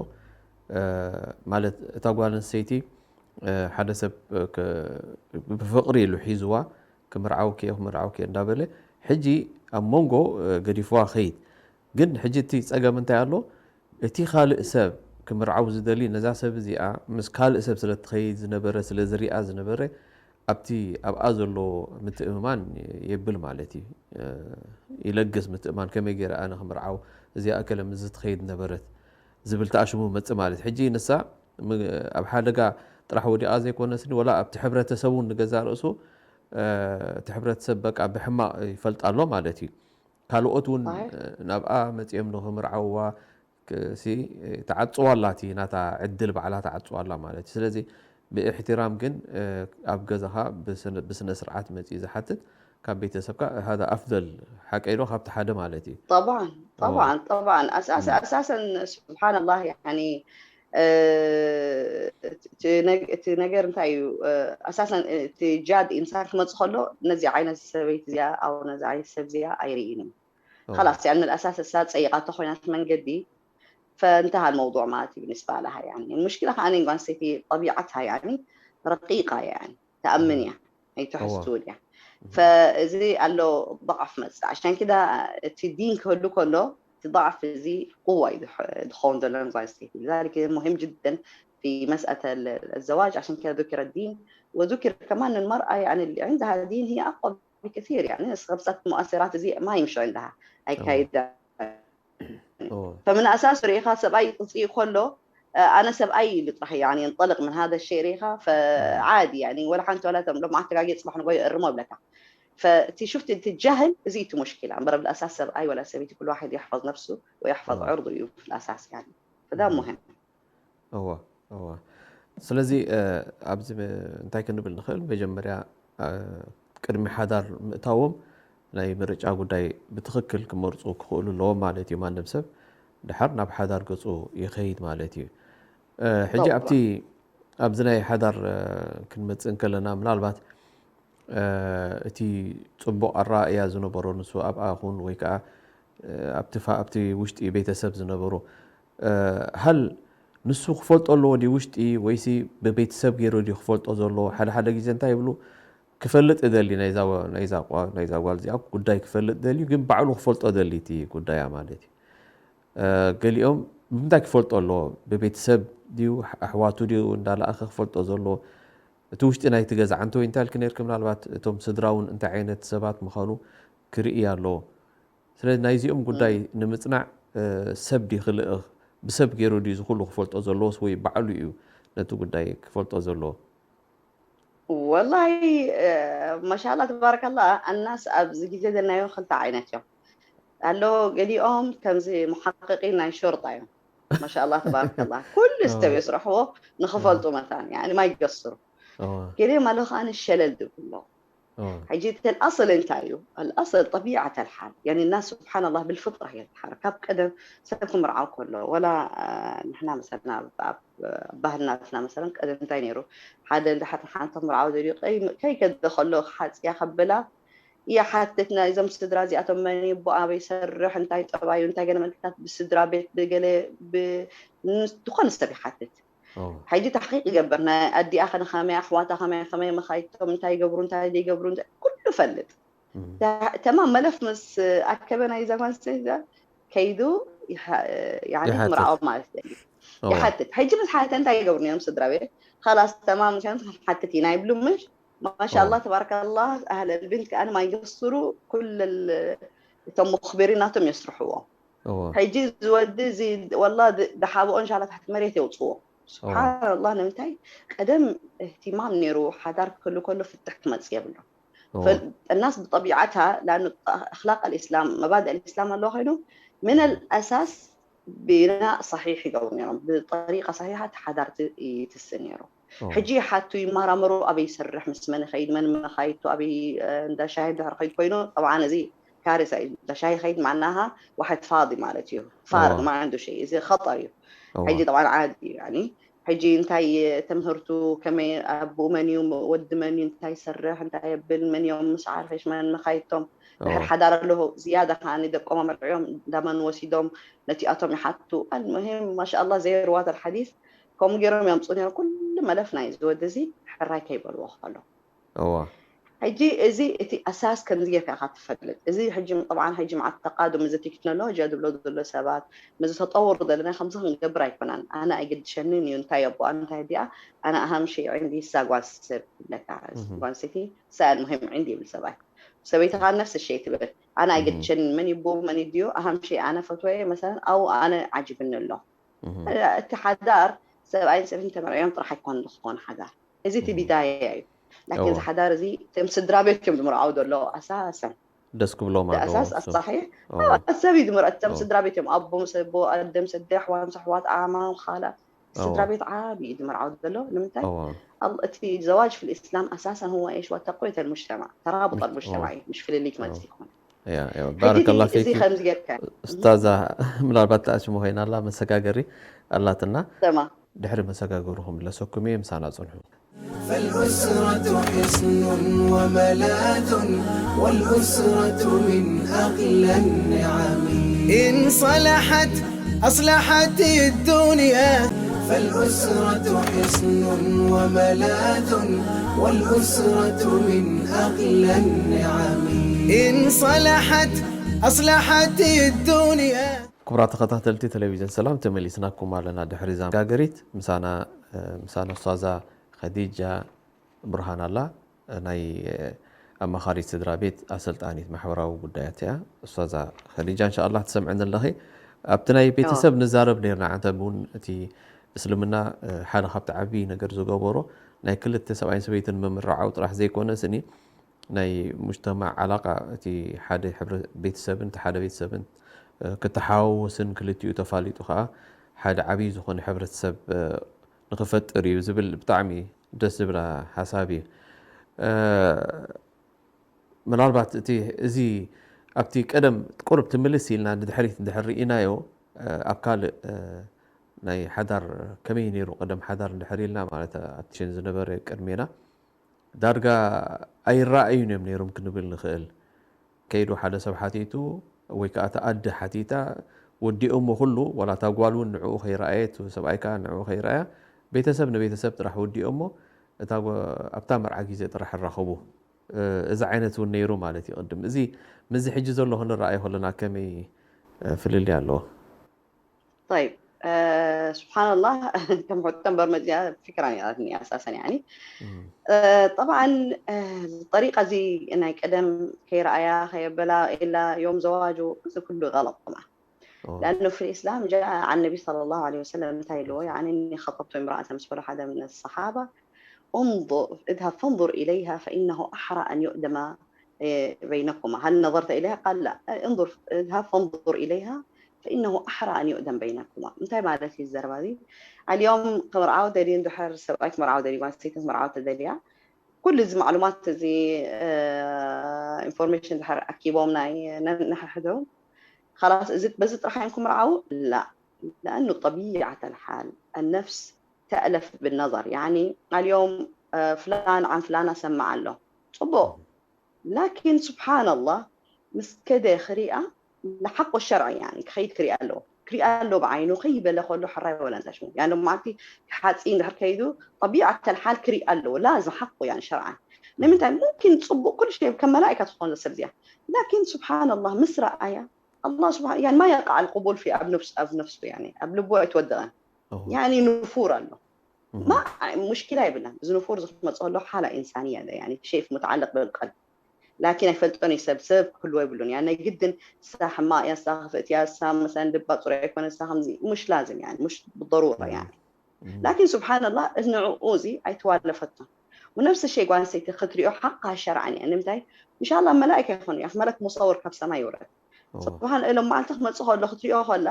ማለት እታ ጓል ኣንስተይቲ ሓደ ሰብ ብፍቕሪ ኢሉ ሒዝዋ ክምርዓውኪ እየ ክምርዓውኪ እየ እንዳበለ ሕጂ ኣብ መንጎ ገዲፍዋ ኸይድ ግን ሕጂ እቲ ፀገም እንታይ ኣሎ እቲ ካልእ ሰብ ክምርዓው ዝደሊ ነዛ ሰብ እዚኣ ምስ ካልእ ሰብ ስለ ትኸይድ ዝነበረ ስለ ዝሪኣ ዝነበረ ኣብቲ ኣብኣ ዘሎ ምትእምማን የብል ማለት እዩ ይለግስ ምትእማን ከመይ ገይረ ኣነ ክምርዓው እዚኣ ከለ ምስ ትኸይድ ነበረት ዝብል ተኣሽሙ መጽእ ማለት ሕጂ ንሳ ኣብ ሓደጋ ጥራሕ ወዲቓ ዘይኮነስ ወላ ኣብቲ ሕብረተሰብ እውን ንገዛ ርእሱ እቲ ሕብረተሰብ በቃ ብሕማቕ ይፈልጣ ኣሎ ማለት እዩ ካልኦት እውን ናብኣ መፂኦም ንክምርዓውዋ ተዓፅዋ ኣላ እቲ ናታ ዕድል ባዕላ ተዓፅዋ ኣላ ማለት እዩ ስለዚ ብእሕትራም ግን ኣብ ገዛኻ ብስነ ስርዓት መፂኡ ዝሓትት ካብ ቤተሰብካ هذا أفضل ሓቀይ ዶ ካብቲ ሓደ ማለት እዩ طبعا طبعا طبعا أساسا أساسا سبحان الله يعني እቲ ነገር እንታይ እዩ? ኣሳሰን እቲ ጃድ ኢንሳን ክመፅእ ከሎ ነዚ ዓይነት ሰበይቲ እዚኣ ኣብ ነዚ ዓይነት ሰብ እዚኣ ኣይርኢንም። خلاص يعني من الأساس እሳ ፀይቓቶ ኮይናት መንገዲ فانتهى الموضوع ማለት እዩ بالنسبة لها يعني المشكلة ከኣ ጓል ኣንስተይቲ طبيعتها يعني رقيقة يعني تأمن እያ ኣይትሕስውን እያ። فእዚ ኣሎ ضعف መፅእ عشان كده እቲ ዲን ክህሉ ከሎ እቲ ضعف እዚ قوة እዩ ዝኸውን ዘሎ ጓል ኣንስተይቲ لذلك مهم جدا في مسألة الزواج عشان كده ذكر الدين وذكر كمان المرأة يعني اللي عندها دين هي أقوى بكثير يعني خمسة مؤثرات زي ما يمشوا عندها هاي كايدة فمن أساس ريخا سبأي تصير كله أنا سبأي اللي طرح يعني ينطلق من هذا الشيء ريخا فعادي يعني ولا حنت ولا تم لو ما تلاقي تصبح نقول الرمى بلكا فتي شفت انت الجهل زيت مشكلة برا بالأساس سبأي ولا سبيتي كل واحد يحفظ نفسه ويحفظ عرضه في الأساس يعني فده مهم እወ እወ ስለዚ ኣብዚ እንታይ ክንብል ንኽእል መጀመርያ ቅድሚ ሓዳር ምእታዎም ናይ ምርጫ ጉዳይ ብትኽክል ክመርፁ ክኽእሉ ኣለዎም ማለት እዩ ማንም ሰብ ድሓር ናብ ሓዳር ገፁ ይኸይድ ማለት እዩ ሕጂ ኣብቲ ኣብዚ ናይ ሓዳር ክንመፅእ እንከለና ምናልባት እቲ ፅቡቕ ኣረኣእያ ዝነበሮ ንሱ ኣብኣ ኹን ወይ ከዓ ኣብቲ ውሽጢ ቤተሰብ ዝነበሩ ሃል ንሱ ክፈልጦ ኣለዎ ድዩ ውሽጢ ወይሲ ብቤተሰብ ገይሩ ድዩ ክፈልጦ ዘለዎ ሓደ ሓደ ግዜ እንታይ ይብሉ ክፈልጥ እደሊ ናይዛ ጓል እዚኣ ጉዳይ ክፈልጥ ደልዩ ግን ባዕሉ ክፈልጦ ደሊ እቲ ጉዳያ ማለት እዩ ገሊኦም ብምንታይ ክፈልጦ ኣለዎ ብቤተሰብ ድዩ ኣሕዋቱ ድዩ እንዳለኣኸ ክፈልጦ ዘለዎ እቲ ውሽጢ ናይቲ ገዛ ዓንተ ወይ እንታይ ኢልኪ ነርኪ ምናልባት እቶም ስድራ እውን እንታይ ዓይነት ሰባት ምዃኑ ክርኢ ኣለዎ ስለዚ ናይዚኦም ጉዳይ ንምፅናዕ ሰብ ድዩ ክልእኽ ብሰብ ገይሩ ድዩ ዝኩሉ ክፈልጦ ዘለዎስ ወይ ባዕሉ እዩ ነቲ ጉዳይ ክፈልጦ ዘለዎ ወላሂ ማሻላ ተባረከላ ኣናስ ኣብዚ ግዜ ዘናዮ ክልተ ዓይነት እዮም ኣሎ ገሊኦም ከምዚ መሓቀቂ ናይ ሾርጣ እዮም ማሻላ ተባረከላ ኩሉ ሰብ የስርሕዎ ንክፈልጡ መታን ማይ ገስሩ ገሊኦም ኣሎ ከዓ ንሸለል ዝብሎ ሕጂ እቲ الأصل እንታይ እዩ الأصل طبيعة الحال يعني الناس سبحان الله بالفطرة هي تتحرك ካብ ቀደም ሰብ ክምርዓው ከሎ ወላ ንሕና መሰልና ኣብ ባህልናትና መሰለን ቀደም እንታይ ነይሩ ሓደ እንድሓር ሓንቲ ምርዓው ዘድዩ ከይከደ ከሎ ሓፅያ ከብላ ይሓትት ናይዞም ስድራ እዚኣቶም መን ይቦ ኣበይ ሰርሕ እንታይ ጠባዩ እንታይ ገለ መልክታት ብስድራ ቤት ብገለ ዝኾነ ሰብ ይሓትት ሕጂ ታሕቂቅ ይገብር ናይ ኣዲኣ ከነ ከመይ ኣሕዋታ ከመይ ከመይ መኻይቶም እንታይ ይገብሩ እንታይ ዘይገብሩ ኩሉ ፈልጥ ተማም መለፍ ምስ ኣከበ ናይ ዘማን ከይዱ ምርዓው ማለት ይሓትት ሕጂ ምስ ሓተ እንታይ ይገብሩ እዮም ስድራ ቤት خلاص تمام ሓትት ኢና ይብሉ ምሽ ማሻ الله تبارك الله أهل البنت كأن ما يقصروا كل እቶም مخبرين ናቶም የስርሕዎ ሕጂ ዝወዲ እዚ ወላ ድሓብኦ እንሻላ ታሕቲ መሬት የውፅዎ ስብሓንላህ ንምንታይ ቀደም እህቲማም ነይሩ ሓዳር ክህሉ ከሎ ፍትሕ ክመፅእ የብሎ الناس بطبيعتها لأنه أخلاق الإسلام مبادئ الإسلام ኣለዎ ኮይኑ من الأساس بناء صحيح ይገብሩ ነይሮም ብጠሪቃ صحيحة ተሓዳርቲ ይትስእ ነይሩ ሕጂ ሓቱ ይመራመሩ ኣበይ ይሰርሕ ምስ መን ይኸይድ መን መኻይቱ ኣበይ እንዳ ሻሂ ድሕር ኸይድ ኮይኑ ጠብዓን እዚ ካርሳ እዩ እንዳ ሻሂ ኸይድ ማዕናሃ ዋሕድ ፋዲ ማለት እዩ ፋርቅ ما عنده شيء እዚ خطر እዩ ሕጂ ጠብዓን ዓዲ እዩ ሕጂ እንታይ ተምህርቱ ከመይ ኣቦኡ መን እዩ ወዲ መን እዩ እንታይ ይሰርሕ እንታይ የብል መን እዮም ምስ ዓርፈሽ መን መኻይቶም ድሕር ሓዳር ኣለሁ ዝያዳ ከዓ ደቆም ኣመርዕዮም እንዳመን ወሲዶም ነቲኣቶም ይሓቱ المهم ما شاء الله زي رواة الحديث ከምኡ ገይሮም የምፁ ነይሮም ኩሉ መለፍ ናይ ዝወዲ እዚ ሕራይ ከይበልዎ ከሎ እዋ ሕጂ እዚ እቲ ኣሳስ ከምዚ ጌርካ ኢኻ ትፈልጥ እዚ ሕጂ طبعا ሕጂ ማዕተቃዱ ምዚ ቴክኖሎጂ ድብሎ ዘሎ ሰባት ምዚ ተጠወሩ ዘለና ከምዚ ክንገብር ኣይኮናን ኣነ ኣይገድሸንን እዩ እንታይ ኣቦኣ እንታይ ዲኣ ኣነ ኣሃም ሸይ ዕንዲ እሳ ጓል ሰብ ለካ ጓል ሰይቲ እሳ المهم ዕንዲ ይብል ሰብኣይ ሰበይቲ ኻ ነፍሲ ሸይ ትብል ኣነ ኣይገድሸንን መን ይቦ መን ድዮ ኣሃም ሸይ ኣነ ፈትወየ መሰለን ኣው ኣነ ዓጅብኒ ኣሎ እቲ ሓዳር ሰብኣይን ሰበይትን ተመርዕዮም ጥራሕ ኣይኮን ዝኸውን ሓዳር እዚ እቲ ቢዳያ እዩ ላኪን እዚ ሓዳር እዚ እቶም ስድራ ቤት እዮም ዝምርዓው ዘሎ ኣሳሰን ደስ ክብሎም ኣለዎ ኣሳስ ኣሳሒ ሰብ እዩ ዝምርዐ እቶም ስድራ ቤት እዮም ኣቦ ምስ ኣቦ ኣደ ምስ ኣደ ኣሕዋት ምስ ኣሕዋት ኣማም ካላ ስድራ ቤት ዓቢ እዩ ዝምርዓው ዘሎ ንምንታይ እቲ ዘዋጅ في الإسلام أساسا هو إيش هو تقوية المجتمع ترابط المجتمع እዩ مش ፍልልይ ክመፅእ ይኮን ባረከላ ፊክ ከምዚ ጌርካ ኡስታዛ ምናልባት ተኣሽሙ ኮይና ኣላ መሰጋገሪ ኣላትና تمام ድሕሪ መሰጋገሩ ክምለሰኩም እየ። ምሳና ጽንሑ። فالأسرة حصن وملاذ، والأسرة من أغلى النعم. إن صلحت أصلحت الدنيا. فالأسرة حصن وملاذ، والأسرة من أغلى النعم. إن صلحت أصلحت الدنيا. ክቡራት ተኸታተልቲ ቴሌቪዥን ሰላም፣ ተመሊስናኩም ኣለና። ድሕሪ እዛ መሰጋገሪት ምሳና ምሳና ኡስታዛ ኸዲጃ ብርሃን ኣላ፣ ናይ ኣማኻሪት ስድራ ቤት ኣሰልጣኒት ማሕበራዊ ጉዳያት እያ። ኡስታዛ ኸዲጃ፣ እንሻኣላ ትሰምዕኒ ኣለኺ። ኣብቲ ናይ ቤተሰብ ንዛረብ ነርና። ዓንተ እውን እቲ እስልምና ሓደ ካብቲ ዓብዪ ነገር ዝገበሮ ናይ ክልተ ሰብኣይን ሰበይትን ምምርዓው ጥራሕ ዘይኮነ ስኒ ናይ ሙጅተማዕ ዓላቃ፣ እቲ ሓደ ቤተሰብን እቲ ሓደ ቤተሰብን ክተሓዋወስን ክልቲኡ ተፋሊጡ ከዓ ሓደ ዓብዪ ዝኾነ ሕብረተሰብ ንክፈጥር እዩ ዝብል ብጣዕሚ ደስ ዝብላ ሓሳብ እዩ። ምናልባት እቲ እዚ ኣብቲ ቀደም ቁሩብ ትምልስ ኢልና ንድሕሪት እንድሕር ርኢናዮ፣ ኣብ ካልእ ናይ ሓዳር ከመይ ነይሩ ቀደም ሓዳር እንድሕር ኢልና፣ ማለት ኣትሽን ዝነበረ ቅድሜና ዳርጋ ኣይረኣዩን እዮም ነይሮም ክንብል ንኽእል። ከይዱ ሓደ ሰብ ሓቲቱ ወይ ከዓ እታ ኣደ ሓቲታ ወዲኦሞ ኩሉ፣ ዋላ እታ ጓል እውን ንዕኡ ከይረኣየት፣ ሰብኣይ ከዓ ንዕኡ ከይረኣያ፣ ቤተሰብ ንቤተሰብ ጥራሕ ወዲኦሞ እታ ኣብታ መርዓ ግዜ ጥራሕ ይራኸቡ። እዚ ዓይነት እውን ነይሩ ማለት እዩ ቅድም። እዚ ምስዚ ሕጂ ዘሎ ክንረኣዮ ከለና ከመይ ፍልልይ ኣለዎ? طيب، ስብሓንላህ ከም ሕቶ እምበር መፅያ ፊክራ ነይራትኒ ኣሳሰን ያኒ ጠብዓን ጠሪቃ እዚ ናይ ቀደም ከይረኣያ ከየበላ ኢላ ዮም ዘዋጁ እዚ ኩሉ غلط طبعا. لأنه في الإسلام جاء عن النبي صلى الله عليه وسلم እንታይ ኢልዎ يعني إني خطبت امرأة ምስ በሎ ሓደ من الصحابة انظر اذهب فانظر إليها فإنه أحرى أن يؤدم بينكما هل نظرت إليها قال لا انظر اذهب فانظر إليها فإنه أحرى أن يؤدم بينكما እንታይ ማለት እዩ ዘረባ እዚ اليوم ክምርዓው ደልዩ እንድሕር ሰብኣይ ክምርዓው ደልዩ ጓል ኣንስተይቲ ክምርዓው ተደልያ ኩሉ እዚ ማዕሉማት እዚ ኢንፎርሜሽን ድሕር ኣኪቦም ናይ ነንሕድሕዶም خلاص እዚ በዚ ጥራሕ እዮም ክምርዓው لا لأنه طبيعة الحال النفس تألف بالنظر يعني اليوم فلان عن فلانة سمع له ፅቡቕ لكن سبحان الله ምስ ከደ ክሪኣ ንሓቆ ሸርዒ يعني ክኸይድ ክሪኣ ኣለዎ ክሪኣ ኣለዎ ብዓይኑ ከይበለ ከሎ ሕራይ ወላ እንታይ ሽሙ يعني ሎማዓንቲ ሓፂ እንድሕር ከይዱ طبيعة الحال ክሪኣ ኣለዎ لا ዝሓቁ يعني ሸርዓን ንምንታይ ممكن ፅቡቅ ኩሉ ሸይ ከም መላእካ ትኾን ሰብ እዚኣ لكن سبحان الله ምስ ረኣያ الله سبحانه يعني ما يقع القبول في ኣብ ነፍሱ ኣብ ነፍሱ يعني ኣብ ልቡ ኣይትወድቐን يعني ንፉር ኣሎ ما مشكلة የብላን እዚ ንፉር ዝመፅኦ ኣሎ ሓላ ኢንሳንያ يعني شيء متعلق بالقلب لكن ኣይፈልጦን እዩ ሰብ ሰብ ክህልዎ የብሉን يعني ናይ ግድን ንሳ ሕማቅ እያ ንሳ ክፍእት እያ ንሳ مثلا ልባ ፅሩይ ኣይኮነ ንሳ ከምዚ مش لازم يعني مش بالضرورة يعني لكن سبحان الله እዚ ንዕኡ እዚ ኣይተዋለፈቶን ونفس الشيء ጓል ኣንስተይቲ ክትሪኦ ሓቃ ሸርዓን እያ ንምንታይ إن شاء الله መላእካ ይኾኑ እያ መለክ ሙሰውር ካብ ሰማይ ይውረድ صباحا إلى መዓልቲ ክመፅእ ከሎ ክትሪኦ ከላ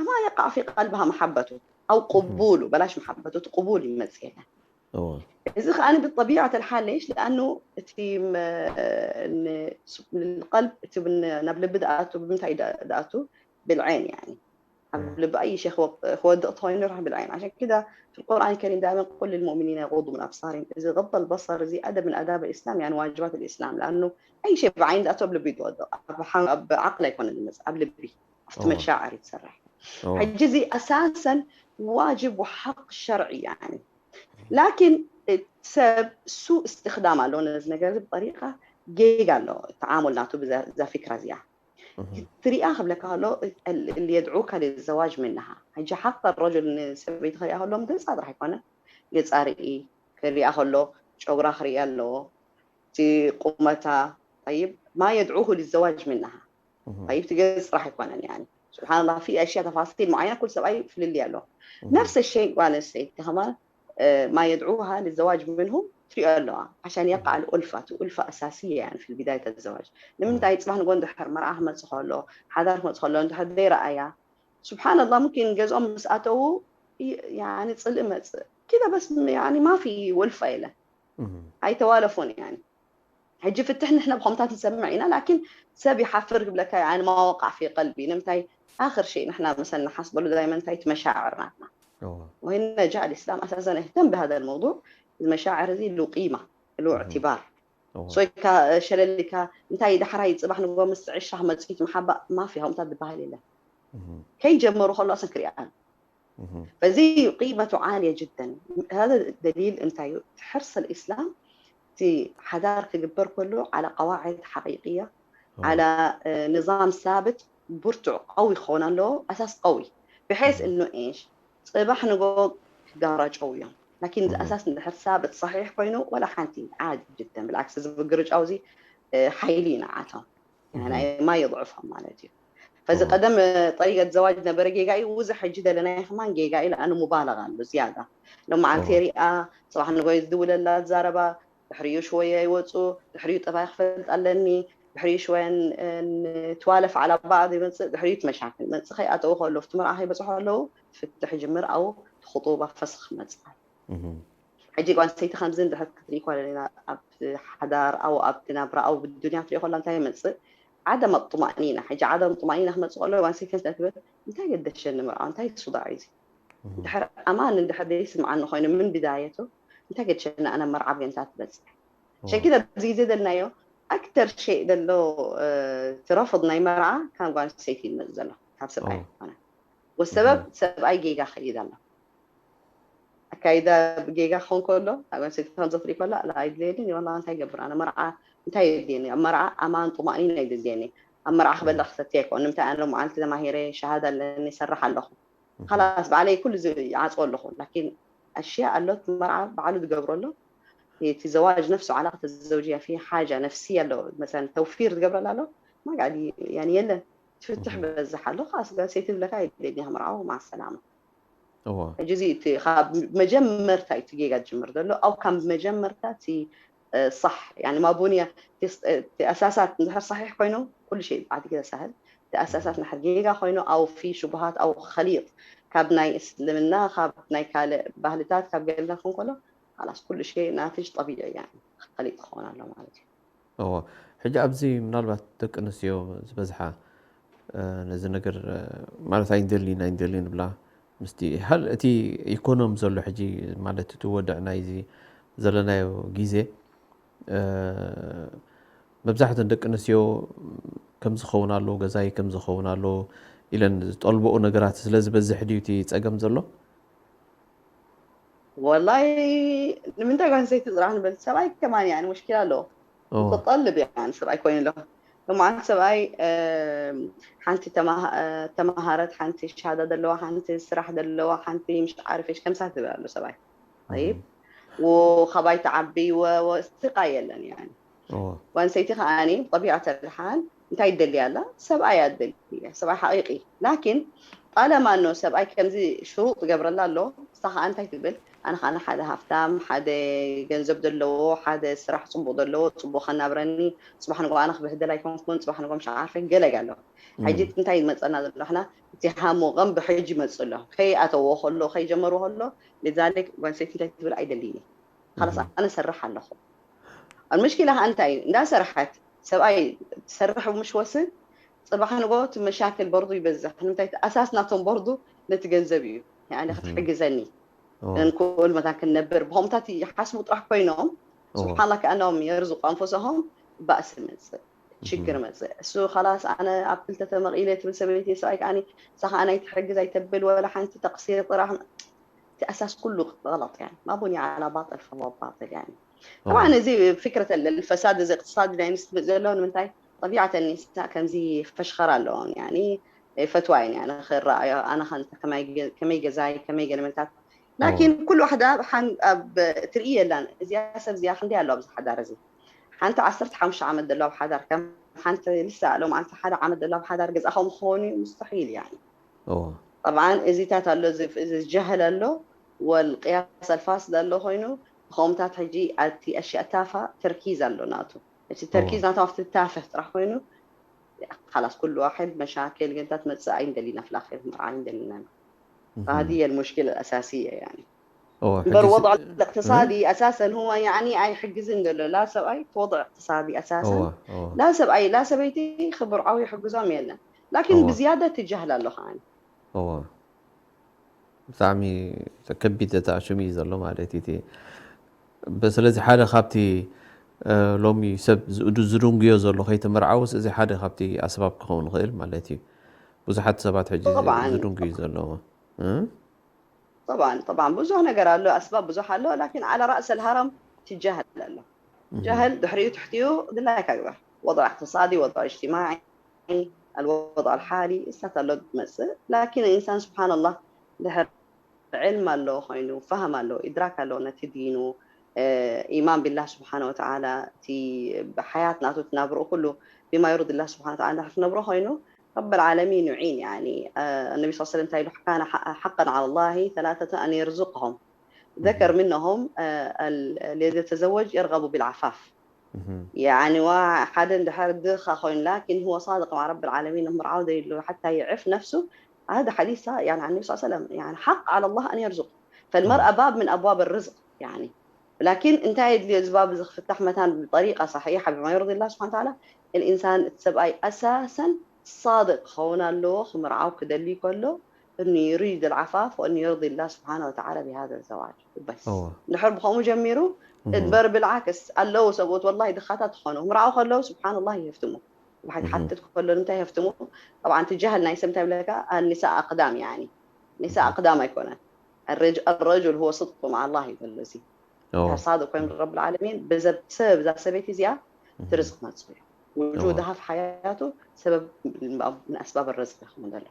ما يقع في قلبها محبته أو قبوله بلاش محبته እቲ قبول ይመፅእ የለን እዚ ከዓ ብጠቢዓት ልሓል ለይሽ ለኣኑ እቲ ቀልብ እቲ ናብ ልቢ ድኣቱ ብምንታይ ድኣቱ ብልዓይን يعني ኣብ ልቢ ኣይ ሸ ክወድቕ ተኮይኑ ራሕ ብልዓይን عشان كده في القرآن الكريم دائما قل للمؤمنين يغضوا من أبصارهم እዚ غض البصر እዚ أدب من آداب الإسلام يعني واجبات الإسلام لأنه أي شيء ብዓይን ድኣቱ ኣብ ልቢ ትወድቕ ኣብ ዓቅል ኣይኮነ ዝመፅእ ኣብ ልቢ ኣብቲ መሻዕር ይትሰርሕ ሕጂ እዚ ኣሳሰን ዋጅብ ወሓቅ ሸርዒ يعني لكن ሰብ ሱ እስትክዳም ኣለዎ ነዚ ነገር እዚ ብጠሪቃ ጌጋ ኣሎ ተዓሙል ናቱ ብዛ ፊክራ እዚኣ ትሪኣ ክብለካ ከሎ ليدعوك للزواج منها ሕጂ ሓቅ الرجل ንሰበይቲ ክሪኣ ከሎ ገፃ ጥራሕ ኣይኮነ ገፃ ርኢ ክሪኣ ከሎ ጨጉራ ክሪኣ ኣለዎ እቲ ቁመታ طيب ما يدعوه للزواج منها طيب ትገዝ ጥራሕ ኣይኮነን يعني سبحان الله في أشياء تفاصيل معينة ኩሉ ሰብኣይ ፍልልይ ኣለዎ نفس الشيء ጓል ኣንስተይቲ ከማን ما يدعوها للزواج منه ትሪኦ ኣለዋ عشان يقع الألفة እቲ ألفة أساسية يعني في بداية الزواج ንምንታይ ፅባሕ ንጎ እንድሕር መርዓ ክመፅእ ከሎ ሓዳር ክመፅእ ከሎ እንድሕር ዘይረኣያ سبحان الله ممكن ገዝኦም ምስ ኣተዉ يعني ፅልኢ መፅእ كده بس يعني ما في ألفة የለን ኣይተዋለፉን يعني ሕጂ ፍትሕ ንሕና ብኸምታት ንሰምዕ ኢና ላኪን ሰብ ይሓፍር ክብለካ يعني ما وقع في قلبي ንምንታይ آخر شيء ንሕና መሰል ንሓስበሉ دائما እንታይ እቲ መሻዕር ናትና وهنا جاء الإسلام أساسا اهتم بهذا الموضوع. المشاعر هذه له قيمة، له اعتبار. ሶይካ ሸለሊካ እንታይ ዳሕራይ ጽባሕ ንጎ ምስ ዕሻ ክመጽእ ይትመሓባእ ማፊ ከምታት ዝበሃል የለን። ከይጀመሩ ከሎ ኣሰን ክሪኣን በዚ قيمته عالية جدا. هذا دليل እንታይ እዩ? ሕርስ الإسلام እቲ ሓዳር ክግበር ከሎ على قواعد حقيقية على نظام ثابت ብርቱዕ ቀዊ ክኸውን ኣለዎ። ኣሳስ ቀዊ ብሐይስ እኖ ኤሽ ጽባሕ ንጎ ክጋራጨው እዮም። ላኪን እዚ ኣሳስ እንድሕር ሳብት صحيح ኮይኑ ወላ ሓንቲ ዓዲ ጅደን ብልዓክስ እዚ ምግርጫው እዚ ሓይሊ ይንዓቶም ናይ ማይ ይضዕፎም ማለት እዩ። ፈዚ ቀደም ጠሪቀት ዘዋጅ ነበረ ጌጋ እዩ። ውዚ ሕጂ ደለናይ ከማን ጌጋ እዩ። ለኣኑ ሙባለغ ኣሎ ዝያዳ። ሎመዓልቲ ሪኣ ጽባሕ ንጎ ዝድውለላ ዛረባ ድሕሪኡ ሽወያ ይወፁ። ድሕሪኡ ጠባይ ክፈልጥ ኣለኒ። ድሕሪኡ ሽወያ ንትዋለፍ على بعض ይመፅእ። ድሕሪኡ ትመሻክል መፅእ ከይኣተው ከሎ ፍቲ መርዓ ከይበፅሑ ኣለዉ ፍትሕ ጅምር ኣው ትኽጡባ ፈስኽ መፅእ። ሕጂ ጓል ሰይቲ ከምዚ እንድሕር ክትርኢ ኮለና ኣብ ሓዳር ኣው ኣብ ናብራ ኣው ብዱንያ ትሪኦ ኮላ እንታይ ይመፅእ? ዓደም ጥማእኒና። ሕጂ ዓደም ጥማእኒና ክመፅእ ከሎ ጓል ሰይቲ እንታይ ትብል? እንታይ ገደሸኒ መርዓ እንታይ ሱዳዕ እዩ ድሕር ኣማን እንድሕር ዘይስምዓኒ ኮይኑ ምን ብዳየቱ እንታይ ገድሸና ኣነ መርዓ ብገንታ ትበፅሕ ሸኪ ኣብዚ ግዜ ደልናዮ ኣክተር ሸይ ደሎ ትረፍድ ናይ መርዓ ካብ ጓል ሰይቲ ይመፅ ዘሎ ካብ ሰብኣይ ኮነ ወሰበብ ሰብኣይ ጌጋ ከይድ ኣሎ ኣካይዳ ብጌጋ ክኾን ከሎ ኣብ ጓል ሰይቲ ከም ዘፍሪ ከሎ ኣይድለየኒ ወላ እንታይ ይገብር ኣነ መርዓ እንታይ የድልየኒ ኣብ መርዓ ኣማን ጥማእኒና ይድልየኒ ኣብ መርዓ ክበላ ክሰትያ ይኮን ንምታይ ኣነ መዓልቲ ተማሂረ ሸሃዳ ኣለኒ ይሰርሕ ኣለኹ خلاص ባዕለይ ኩሉ ይዓፅዎ ኣለኹ ላኪን ኣሽያ ኣሎት መርዓ ባዕሉ ዝገብሮ ኣሎ እቲ ዘዋጅ ነፍሱ ዓላ ከተዘውጅያ ፊ ሓጃ ነፍስያ ኣሎ መሰለን ተውፊር ዝገብረላ ኣሎ ማጋዲ ያኒ የለን ትፍትሕ በዝሕ ኣሎ ካስ ጓል ሰይቲ ዝብለካ የድልየኒ ክምርዓው ማሰላማ ሕጂ እዚ እቲ ካብ መጀመርታ እዩ እቲ ጌጋ ዝጅምር ዘሎ ኣው ካብ መጀመርታ እቲ صح يعني ما بني እቲ ኣሳሳት እንድሕር صحيح ኮይኑ ኩሉ ሸይ ብዓዲ ክተሳህል እቲ ኣሳሳት እንድሕር ጌጋ ኮይኑ ኣው في شبهات ኣው خليط ካብ ናይ እስልምና ካብ ናይ ካልእ ባህልታት ካብ ገለና ክን ከሎ خلاص ኩሉ ሸይ ናትጅ طبيعي يعني خليط ክኾን ኣሎ ማለት እዩ እዎ ሕጂ ኣብዚ ምናልባት ደቂ ኣንስትዮ ዝበዝሓ ነዚ ነገር ማለት ኣይንደልን ኣይንደልን ይብላ ምስቲ ሃል እቲ ኢኮኖም ዘሎ ሕጂ ማለት እቲ ወድዕ ናይዚ ዘለናዮ ግዜ መብዛሕተን ደቂ ኣንስትዮ ከምዚ ኸውን ኣለዎ ገዛይ ከምዚ ኸውን ኣለዎ ኢለን ዝጠልበኡ ነገራት ስለ ዝበዝሕ ድዩ እቲ ፀገም ዘሎ ወላይ ንምንታይ ጓል ኣንስተይቲ ጥራሕ ንበል ሰብኣይ ከማን ያን ሙሽኪላ ኣለዎ ክጠልብ ያን ሰብኣይ ኮይኑ ኣሎ ሎማዓንቲ ሰብኣይ ሓንቲ ተማሃረት ሓንቲ ሸሃዳ ዘለዋ ሓንቲ ስራሕ ዘለዋ ሓንቲ ምሽ ዓርፌሽ ከምሳ ትብል ኣሎ ሰብኣይ ይብ ወካባይ ተዓቢ ወስቃ የለን ያን ጓል ኣንስተይቲ ከዓኒ ጠቢዐተ ልሓል እንታይ ይደልያ ኣላ ሰብኣይ ኣደሊ ሰብኣይ ሓቂቂ ላኪን ጣለማ ኖ ሰብኣይ ከምዚ ሽሩጥ ትገብረላ ኣሎ ንሳ ከዓ እንታይ ትብል ኣነ ከዓ ሓደ ሃፍታም ሓደ ገንዘብ ዘለዎ ሓደ ስራሕ ፅቡቅ ዘለዎ ፅቡቅ ከናብረኒ ፅባሕ ንጎ ኣነ ክብህደል ኣይኮንኩን ፅባሕ ንጎ ምሽ ዓርፈ ገለግ ኣሎ ሕጂ እንታይ ይመፀና ዘሎ ሕና እቲ ሃሙ ቀም ብሕጂ ይመፅእ ኣሎ ከይኣተዎ ከሎ ከይጀመርዎ ከሎ ንዛሊክ ጓንሰይቲ እንታይ ትብል ኣይደልይኒ ካላስ ኣነ ሰርሕ ኣለኹ ኣልመሽኪላ ከዓ እንታይ እዩ እንዳሰርሐት ሰብኣይ ትሰርሕ ምሽ ወስን ፅባሕ ንጎ እቲ መሻክል በርዱ ይበዝሕ ንምንታይ ኣሳስ ናቶም በርዱ ነቲ ገንዘብ እዩ ኣነ ክትሕግዘኒ እንክእል መታን ክንነብር ብኸምታት ይሓስቡ ጥራሕ ኮይኖም ስብሓላ ከኣኖም የርዝቁ ኣንፈሰሆም ባእሲ መፅእ ችግር መፅእ እሱ ካላስ ኣነ ኣብ ክልተ ተመቒለ ትብል ሰበይቲ ሰብኣይ ከዓኒ ንሳ ከዓ ናይ ትሕግዝ ኣይተብል ወላ ሓንቲ ተቕሲር ጥራሕ እቲ ኣሳስ ኩሉ غلط يعني ما بني على باطل فهو باطل يعني طبعا እዚ فكرة الفساد እዚ اقتصادي ናይ ንስቲ ዘሎ ንምንታይ طبيعة النساء ከምዚ ፈሽኸር ኣለዎም يعني ፈትዋ እየን يعني ክረኣዮ ኣነ ከመይ ገዛይ ከመይ ገለመልታት ላኪን ኩሉ ዋሕዳ ኣብ ትርኢ የላን እዚኣ ሰብ እዚኣ ክንደይ ኣሎ ኣብዚ ሓዳር እዚ ሓንቲ ዓሰርተ ሓሙሽተ ዓመት ዘሎ ኣብ ሓዳር ከም ሓንቲ ልሳ ሎም ዓንተ ሓደ ዓመት ዘሎ ኣብ ሓዳር ገዛእኸም ክኸውን እዩ ሙስተሒል ያ طبعا እዚታት ኣሎ ዝጀህል ኣሎ ወልቅያስ ኣልፋስድ ኣሎ ኮይኑ ከምኡታት ሕጂ ኣብቲ ኣሽያእታፋ ተርኪዝ ኣሎ ናቱ እቲ ተርኪዝ ናቱ ኣብቲ ታፈህ ጥራሕ ኮይኑ خلاص كل واحد مشاكل ገንታት መፅእ ኣይንደሊና ፍላክር ምርዓ ኣይንደሊና هذه المشكلة الأساسية يعني እምበር ወضع الاقتصادي أساسا هو يعني ኣይሕግዝን ዘሎ ላ ሰብኣይ ወضع اقتصادي أساسا ላ ሰብኣይ ላ ሰበይቲ ክብርዓው ይሕግዞም የለን ላኪን ብዝያዳ ትጃህል ኣሎ ከዓኒ ብጣዕሚ ከቢድ ተኣሽሙ እዩ ዘሎ ማለት እዩ። እቲ ብ-፣ ስለዚ ሓደ ካብቲ፣ እ፣ ሎሚ ሰብ ዝእዱ-፣ ዝድንጉዮ ዘሎ ከይተመርዓውስ፣ እዚ ሓደ ካብቲ ኣስባብ ክኸውን ይኽእል ማለት እዩ። ብዙሓት ሰባት ሕጂ ዝ-፣ طبعا ዝድንጉዩ ዘለዉ። እ? طبعا، طبعا ብዙሕ ነገር ኣሎ፣ ኣስባብ ብዙሕ ኣሎ፣ ላኪን على رأس الهرم ትጃህል ኣሎ። እህ። ጃህል ድሕሪኡ ትሕቲኡ ድላይካ ግበር። ወضع اقتصادي፣ ወضع اجتماعي፣ الوضع الحالي እሳት ኣሎ ትመጽእ። ላኪን ኢንሳን ስብሓንላህ ድሕር ዕልም ኣለዎ ኮይኑ፣ ፋህም ኣለዎ፣ ኢድራክ ኣለዎ ነቲ ዲኑ፣ እ፣ ኢማን ቢላህ ስብሓነ ወተዓላ፣ እቲ ብሓያት ናቱ ትናብርኡ ኩሉ ቢማ ይርዲ ላህ ስብሓነ ወተዓላ እንድሕር ትነብሮ ኮይኑ፣ ረብል ዓለሚን ዩዒን፣ ያኒ፣ እ፣ ነቢ ስ ሰለም እንታይ ኢሉ፣ ካነ ሓ-፣ ሓቀን ዓላ ላሂ ሰላሰተ ኣን የርዙቀሁም። ዘከር ምንሆም፣ እ፣ ال-፣ الذي يتزوج يرغب بالعفاف። እህ። ያኒ ዋ-፣ ሓደ እንድሕር ድኻ ኮይኑ፣ ላኪን هو صادق مع رب العالمين፣ ምርዓው ዘይብሉ ሓታ ይዕፍ ነፍሱ። هذا حديث يعني عن النبي صلى الله عليه وسلم، يعني حق على الله أن يرزق. فالمرأة باب من أبواب الرزق يعني. ላኪን እንታይ የድልዮ እዚ ባብ እዚ ክፍታሕ መታን ብጠሪቃ ሳሒሓ ብማ ይርዲ ላህ ስብሓን ተዓላ፣ الإنسان እቲ ሰብኣይ ኣሳሰን ሳድቅ ክኸውን ኣለዎ፣ ክምርዓው ክደሊ ከሎ፣ أن يريد العفاف وأن يرضي الله سبحانه وتعالى بهذا الزواج። በስ እወ። እንድሕር ብኸምኡ ጀሚሩ እህ። እድበር ብልዓክስ ኣለዉ ሰብኡት ወላሂ ድኻታት ትኾኑ ምርዓው ከለዉ ስብሓንላህ ይህፍትሙ። ብሓቂ እህ። ሓትት ከሎ ንምንታይ ይህፍትሙ? طبعا ትጃህል ናይ ሰብ እንታይ ብለካ፣ النساء أقدام يعني። ኒሳ እህ። ኣቅዳም ኣይኮነን። الرج-، الرجل هو صدق مع الله ይበል እዚ። እወ። ሳድቅ ኮይኑ ረብል ዓለሚን ብዘብ-፣ ሰበብ እዛ ሰበይቲ እዚኣ እህ። ትርዝቅ መጽኡ እዩ። ውጁድሃ እወ። في حياته سبب من أسباب الرزق ክኸውን ዘሎ።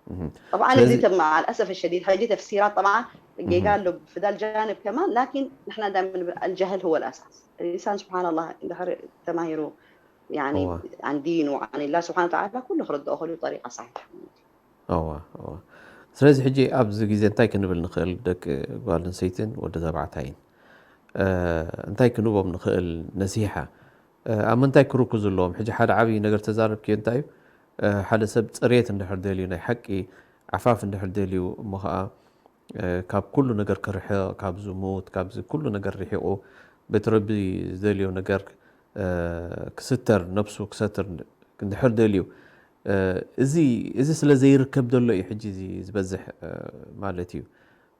እህ። طبعا ስለዚ እዚ ተ-፣ مع الأسف الشديد ሕጂ ተፍሲራት طبعا ጌጋ እህ። ኣሎ ብፍዳል ጃንብ ከማን፣ ላኪን ንሕና ዳይመን ንብል الجهل هو الأساس። ኢንሳን ስብሓንላህ እንድሕር ተማሂሩ ያኒ እወ። عن دين وعن الله سبحانه وتعالى ኩሉ ክርድኦ ክሉ ጠሪቃ ሳሒሕ። እወ፣ እወ። ስለዚ ሕጂ ኣብዚ ግዜ እንታይ ክንብል ንኽእል ደቂ ጓል ኣንስተይትን ወዲ ተባዕታይን? እ፣ እንታይ ክንቦም ንኽእል ነሲሓ? እ፣ ኣብ ምንታይ ክርኩዙ ኣለዎም? ሕጂ ሓደ ዓብዪ ነገር ተዛረብክዮ እንታይ እዩ? እ፣ ሓደ ሰብ ጽሬት እንድሕር ደልዩ፣ ናይ ሓቂ ዓፋፍ እንድሕር ደልዩ፣ እሞ ኸኣ፣ እ፣ ካብ ኩሉ ነገር ክርሕቕ፣ ካብ ዝሙት፣ ካብዚ ኩሉ ነገር ርሒቑ፣ በቲ ረቢ ዝደልዮ ነገር፣ እ፣ ክስተር፣ ነብሱ ክሰትር እንድሕር ደልዩ፣ እ፣ እዚ፣ እዚ ስለ ዘይርከብ ዘሎ እዩ ሕጂ እዚ ዝበዝሕ፣ እ፣ ማለት እዩ።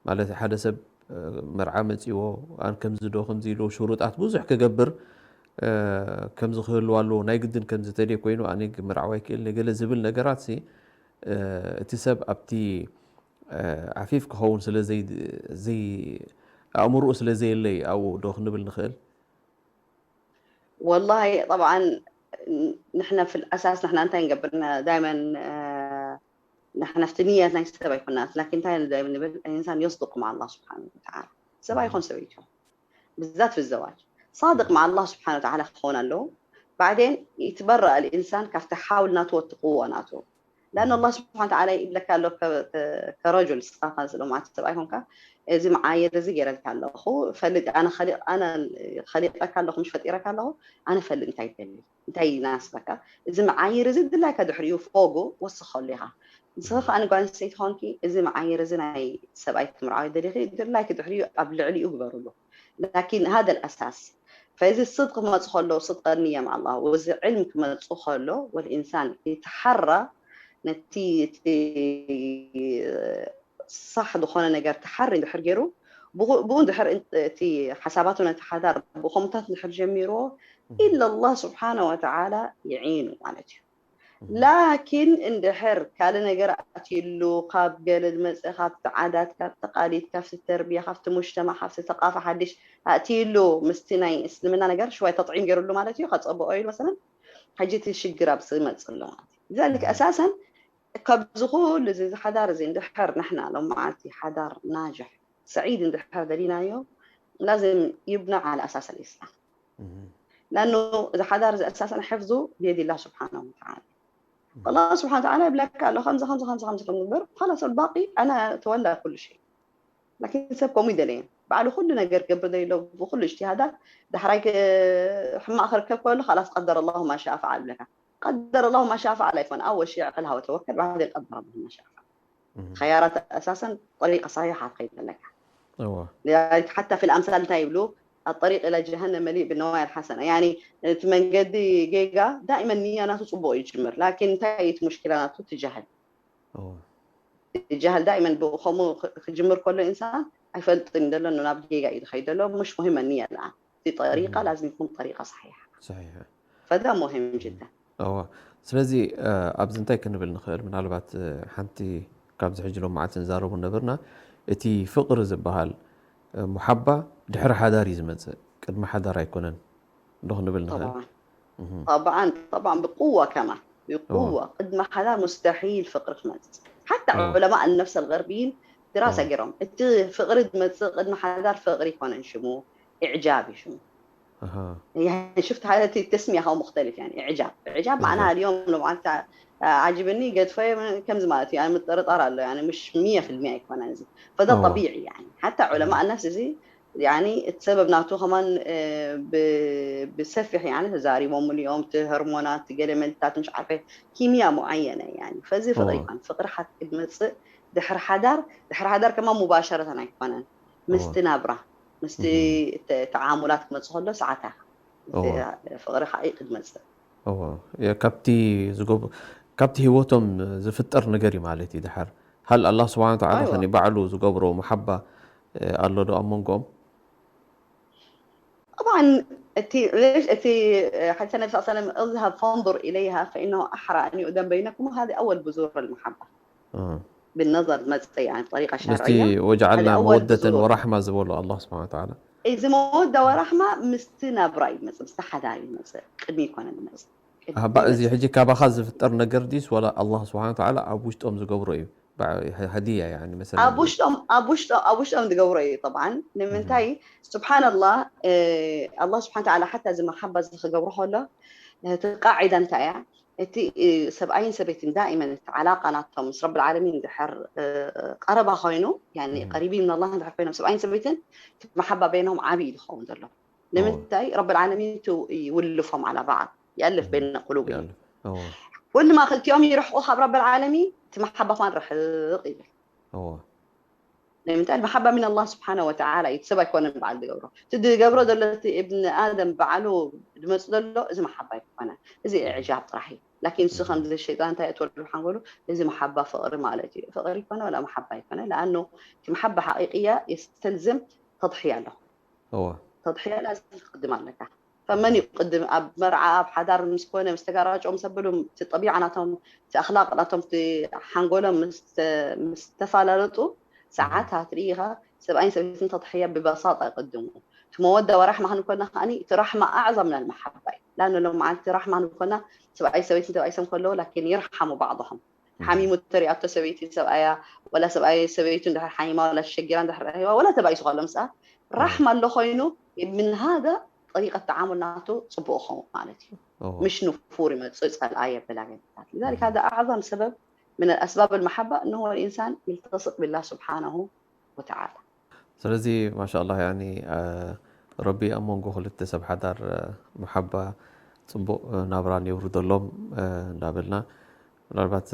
ማለት ሓደ ሰብ፣ እ፣ መርዓ መጺዎ፣ ኣን ከምዚ ዶ ከምዚ ኢሉ ሽሩጣት ብዙሕ ክገብር፣ እ፣ ከምዚ ክህልዋ ኣለዎ፣ ናይ ግድን ከምዚ ተደይ ኮይኑ ኣነ ምርዓው ኣይክእልን ገለ ዝብል ነገራት ሲ፣ እ፣ እቲ ሰብ ኣብቲ፣ እ፣ ዓፊፍ ክኸውን ስለ ዘይ-፣ ዘይ-፣ ኣእምሮኡ ስለ ዘየለይ ኣብኡ ዶ ክንብል ንኽእል? والله طبعا نحن في الأساس نحن እንታይ ንገብር ዳይመን፣ እ፣ ንሕና ፍቲ ንያት ናይ ሰብ ኣይኮናት፣ ላኪን እንታይ ዳይመን ንብል፣ الإنسان يصدق مع الله سبحانه وتعالى። ሰብ ኣይኮን ሰበይቲ ይኹን። بالذات في الزواج صادق مع الله سبحانه وتعالى ክኸውን ኣለዎ። بعدين يتبرأ الإنسان ካብቲ ሓውል ናቱ ወትቅዎ ናቱ። لأن الله سبحانه وتعالى ይብለካ ኣሎ ከ-፣ ከ-፣ ከረጁል ንስኻ ከ-፣ ስለ ማለት ሰብ ኣይኮንካ፣ እዚ መዓየር እዚ ገይረልካ ኣለኹ፣ ፈልጥ ኣነ ኸሊቕ-፣ ኣነ ኸሊቐካ ኣለኹ፣ ምሽ ፈጢረካ ኣለኹ፣ ኣነ ፈልጥ እንታይ ትደሊ፣ እንታይ ይናስበካ፣ እዚ መዓየር እዚ ድላይካ ድሕሪኡ ፎጉ ወስኸሉ ኢኻ። ንስኻ ከኣ ንጓል ኣንስተይቲ ኾንኪ፣ እዚ መዓየር እዚ ናይ ሰብኣይ ክትምርዓዊ ደሊኺ፣ ድላይኪ ድሕሪኡ ኣብ ልዕሊኡ ግበርሉ። ላኪን هذا الأساس። ፈዚ ስድቅ ክመጽእ ከሎ፣ ስድቅ ንየ مع الله፣ ወዚ ዕልም ክመጽእ ከሎ፣ ወልኢንሳን ይተሓራ፣ ነቲ፣ እቲ ሳሕ ዝኾነ ነገር ተሓሪ እንድሕር ገይሩ፣ ብኡ፣ ብኡ እንድሕር እን-፣ እቲ ሓሳባቱ ነቲ ሓዳር ብኸምታት እንድሕር ጀሚርዎ፣ እህ። ኢላ ኣላህ ስብሓነ ወተዓላ ይዒኑ ማለት እዩ። እህ። ላኪን እንድሕር ካልእ ነገር ኣትዩሉ፣ ካብ ገለ ዝመጸ፣ ካብቲ ዓዳት፣ ካብቲ ቃሊት፣ ካብቲ ተርቢያ፣ ካብቲ ሙጅተማዕ፣ ካብቲ ተቃፋ ሓድሽ ኣትዩሉ፣ ምስቲ ናይ እስልምና ነገር ሽዋይ ተጥዒም ገይሩሉ ማለት እዩ፣ ከጸብኦ ኢሉ መሰለን፣ ሕጂ እቲ ሽግር ኣብዚ ይመጽእ ኣሎ ማለት እዩ። ذلك እህ። ኣሳሰን ካብዚ ኩሉ እዚ፣ እዚ ሓዳር እዚ እንድሕር ንሕና ሎም መዓልቲ ሓዳር ናጅሕ ሰዒድ እንድሕር ደሊናዮ፣ ላዝም ይብና ዓላ ኣሳስ ኣልኢስላም። እህ። ለኣኑ እዚ ሓዳር እዚ ኣሳሰን ሕፍዙ ብየድ ላህ ስብሓነሁ ወተዓላ። እህ። ኣላህ ስብሓነሁ ወተዓላ ይብለካ ኣሎ፣ ከምዚ፣ ከምዚ፣ ከምዚ፣ ከምዚ፣ ከምዚ ግበር፣ ኸላስ፣ ኣልባቂ ኣና ተወላ ኩሉ ሸይ። ላኪን ሰብ ከምኡ ይደለየን። ባዕሉ ኩሉ ነገር ክገብር ደሊሎ፣ ብኩሉ እጅትሃዳት፣ ዳሕራይ ክ-፣ ሕማቕ ክርከብ ከሎ፣ ኸላስ፣ ቀደረ ኣላሁ ማ ሻአ ፈዓል ይብለካ። ቀደረ ኣላሁ ማ ሻአ ፈዓል ኣይኮን፣ ኣወል ሸይ ዕቅልሃ ወተወከል፣ ባዕደን ቀደረ ኣላሁ ማ ሻአ ፈዓል። እህ። ኸያራት ኣሳሰን ጠሪቅ ሰሒሕ ክትኸይድ ኣለካ። እወ። لذلك حتى في الأمثال እንታይ ይብሉ? الطريق إلى جهنم مليء بالنوايا الحسنة። ያኒ፣ እቲ መንገዲ ጌጋ ዳኢመን ንያ ናቱ ጽቡቕ እዩ ይጅምር። ላኪን እንታይ እዩ እቲ ሙሽኪላ ናቱ? እቲ ጃህል። እወ። الجهل دائما ብኡ ከምኡ ክጅምር ከሎ ኢንሳን ኣይፈልጥን ዘሎ ናብ ጌጋ እዩ ዝኸይድ ዘሎ። مش مهم النية الآن، في طريقة لازم يكون طريقة صحيحة. صحيح. فده مهم جدا. እዋ ስለዚ ኣብዚ እንታይ ክንብል ንኽእል? ምናልባት ሓንቲ ካብዚ ሕጂ ሎም መዓልቲ ንዛረቡ ነበርና፣ እቲ ፍቕሪ ዝበሃል ሙሓባ ድሕሪ ሓዳር እዩ ዝመፅእ፣ ቅድሚ ሓዳር ኣይኮነን እንዶ ክንብል ንኽእል። طبعا طبعا طبعا بقوة كمان، بقوة. ቅድሚ ሓዳር مستحيل ፍቕሪ ክመፅእ። حتى علماء النفس الغربيين دراسة ገይሮም፣ እቲ ፍቕሪ ዝመፅእ ቅድሚ ሓዳር ፍቕሪ ይኮነን ሽሙ፣ إعجاب እዩ ሽሙ. يعني شفت هذا التسمية هو مختلف، يعني إعجاب. إعجاب معناها اليوم لو أنت عاجبني قد فهم كم زمان، يعني متطرطر له، يعني مش مية في المية يكون عندي. فده طبيعي يعني. حتى علماء النفس زي يعني السبب ناتو كمان بسفح يعني تزاري مم اليوم تهرمونات قلمنتات مش عارفة كيمياء معينة يعني. فزي فقري كان فقر حتى المتص دحر حدر دحر حدر كمان مباشرة يكون مستنابرة مستي تعاملات كما تقول له ساعتها. ፍቕሪ ሓቂ ክትመፅእ እዎ። ካብቲ ዝገብሩ ካብቲ ህይወቶም ዝፍጠር ነገር እዩ ማለት እዩ። ድሓር ሃል ኣላህ ስብሓን ተዓላ ከኒ ባዕሉ ዝገብሮ መሓባ ኣሎ ዶ ኣብ መንጎኦም? طبعا እቲ እቲ ሓዲሰ ነቢ ስ ሰለም اذهب فانظر إليها فإنه أحرى أن يؤذن بينكما هذه أول بذور المحبة بالنظر መፅእ يعني بطريقة ምስቲ شرعية ወጀዓልና መወደተን ወራሕማ ዝበሎ ኣላህ ስብሓን ተዓላ እዚ መወዳ ወራሕማ ምስቲ ናብራ እዩ ዝመፅእ፣ ምስቲ ሓዳር እዩ ዝመፅእ፣ ቅድሚ ይኮነ ዝመፅእ። ኣባ እዚ ሕጂ ካባኻ ዝፍጠር ነገር ድዩስ ወላ ኣላህ ስብሓን ተዓላ ኣብ ውሽጦም ዝገብሮ እዩ? ሃዲያ ያኒ መሰለን ኣብ ውሽጦም ኣብ ውሽጦም ኣብ ውሽጦም ዝገብሮ እዩ። طبعا ንምንታይ ስብሓን ኣላህ ኣላህ ስብሓን ተዓላ ሓታ እዚ መሓባ እዚ ክገብሮ ከሎ እቲ ቃዒዳ እንታይ እያ? እቲ ሰብኣይን ሰበይትን ዳኢመን እቲ ዓላቃ ናቶም ምስ ረብል ዓለሚን ድሕር ቀረባ ኮይኑ ያኒ ቀሪቢ ምን ኣላህ ድሕር ኮይኖም ሰብኣይን ሰበይትን እቲ መሓባ በይኖም ዓብዪ ዝኸውን ዘሎ ንምንታይ ረብል ዓለሚን ይውልፎም ዓላ ባዕድ يألف بين قلوبهم ኩሉ ማ ክልቲኦም ይርሕቁ ካብ ረብል ዓለሚን እቲ መሓባ ኳን ርሕቅ ይብል ንምንታይ መሓባ ምን ኣላህ ስብሓነ ወተዓላ እዩ ሰብ ኣይኮነን በዓል ዝገብሮ እቲ ዝገብሮ ዘሎ እቲ እብን ኣደም በዓሉ ዝመፅ ዘሎ እዚ መሓባ ኣይኮነ እዚ እዕጃብ ጥራሕ እዩ ላኪን ንሱ ከምዚ ሸይጣን እንታይ እትወዱ ሓንጎሉ እዚ መሓባ ፍቕሪ ማለት እዩ ፍቕሪ ይኮነ ወላ መሓባ ይኮነ ለኣኑ እቲ መሓባ ሓቂቅያ የስተልዝም ተضحية ኣለኹ ተضحية ላዝም ትቅድም ኣለካ ፈመን ይቅድም ኣብ መርዓ ኣብ ሓዳር ምስ ኮነ ምስ ተጋራጨው ምስ ኣበሉ እቲ ጠቢዓ ናቶም እቲ ኣክላቅ ናቶም እቲ ሓንጎሎም ምስ ተፈላለጡ ሰዓታት ርኢኻ ሰብኣይን ሰበይትን ተضحية ብበሳጣ ይቅድሙ እቲ መወዳ ወራሕማ ክንኮና ከዓኒ እቲ ራሕማ ኣዕظም من المحبة እዩ ላን ሎም መዓልቲ ራሕማ ክንኮና ሰብኣይ ሰበይትን ተባኢሶም ከለዉ ላኪን ይርሓሙ بعضهم ሓሚሙ ተሪኣቶ ሰበይቲ ሰብኣያ ወላ ሰብኣይ ሰበይቱ እንድሕር ሓሚማ ወላ ተሸጊራ እንድሕር ረኺባ ወላ ተባኢሱ ከሎ ምስኣ ራሕማ ኣሎ ኮይኑ ምን هذا طريقة تعامل ናቱ ፅቡቅ ክኸውን ማለት እዩ ምሽ ንፉር ይመፅእ ፀልኣ የብል ኣገታት لذلك هذا أعظم سبب من الأسباب المحبة أنه الإنسان يلتصق بالله سبحانه وتعالى ስለዚ ማሻ ኣላህ ያኒ ረቢ ኣብ መንጎ ክልተ ሰብ ሓዳር መሓባ ፅቡቕ ናብራ የውርደሎም እንዳበልና ምናልባት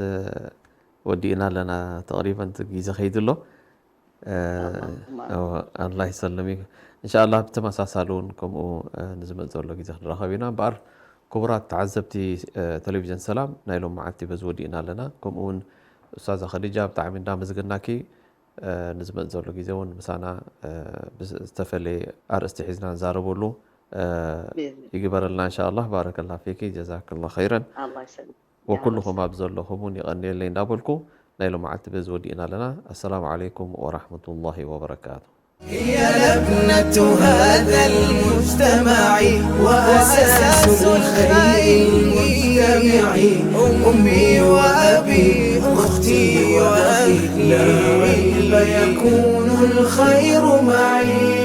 ወዲእና ኣለና ተቕሪበን ግዜ ከይዱ ኣሎ ኣላ ይሰልም እዩ እንሻ ኣላ ብተመሳሳሊ እውን ከምኡ ንዝመፅ ዘሎ ግዜ ክንራኸብ ኢና እምበኣር ክቡራት ተዓዘብቲ ቴሌቪዥን ሰላም ናይ ሎም መዓልቲ በዚ ወዲእና ኣለና ከምኡ እውን ኡስታዛ ከዲጃ ብጣዕሚ እንዳመስገናኪ ንዝመፅ ዘሎ ግዜ እውን ምሳና ዝተፈለየ ኣርእስቲ ሒዝና ንዛረበሉ ይግበረልና እንሻ ኣላ ባረከላ ፊኪ ጀዛክላ ኸይረን ወኩልኹም ኣብ ዘለኹም እውን ይቐንየለይ እንዳበልኩ ናይ ሎመዓልቲ በዚ ወዲእና ኣለና ኣሰላሙ ዓለይኩም ወራሕመቱላሂ ወበረካቱ هي لبنة هذا المجتمع وأساس الخير المجتمع أمي وأبي أختي وأخي لا ريب يكون الخير معي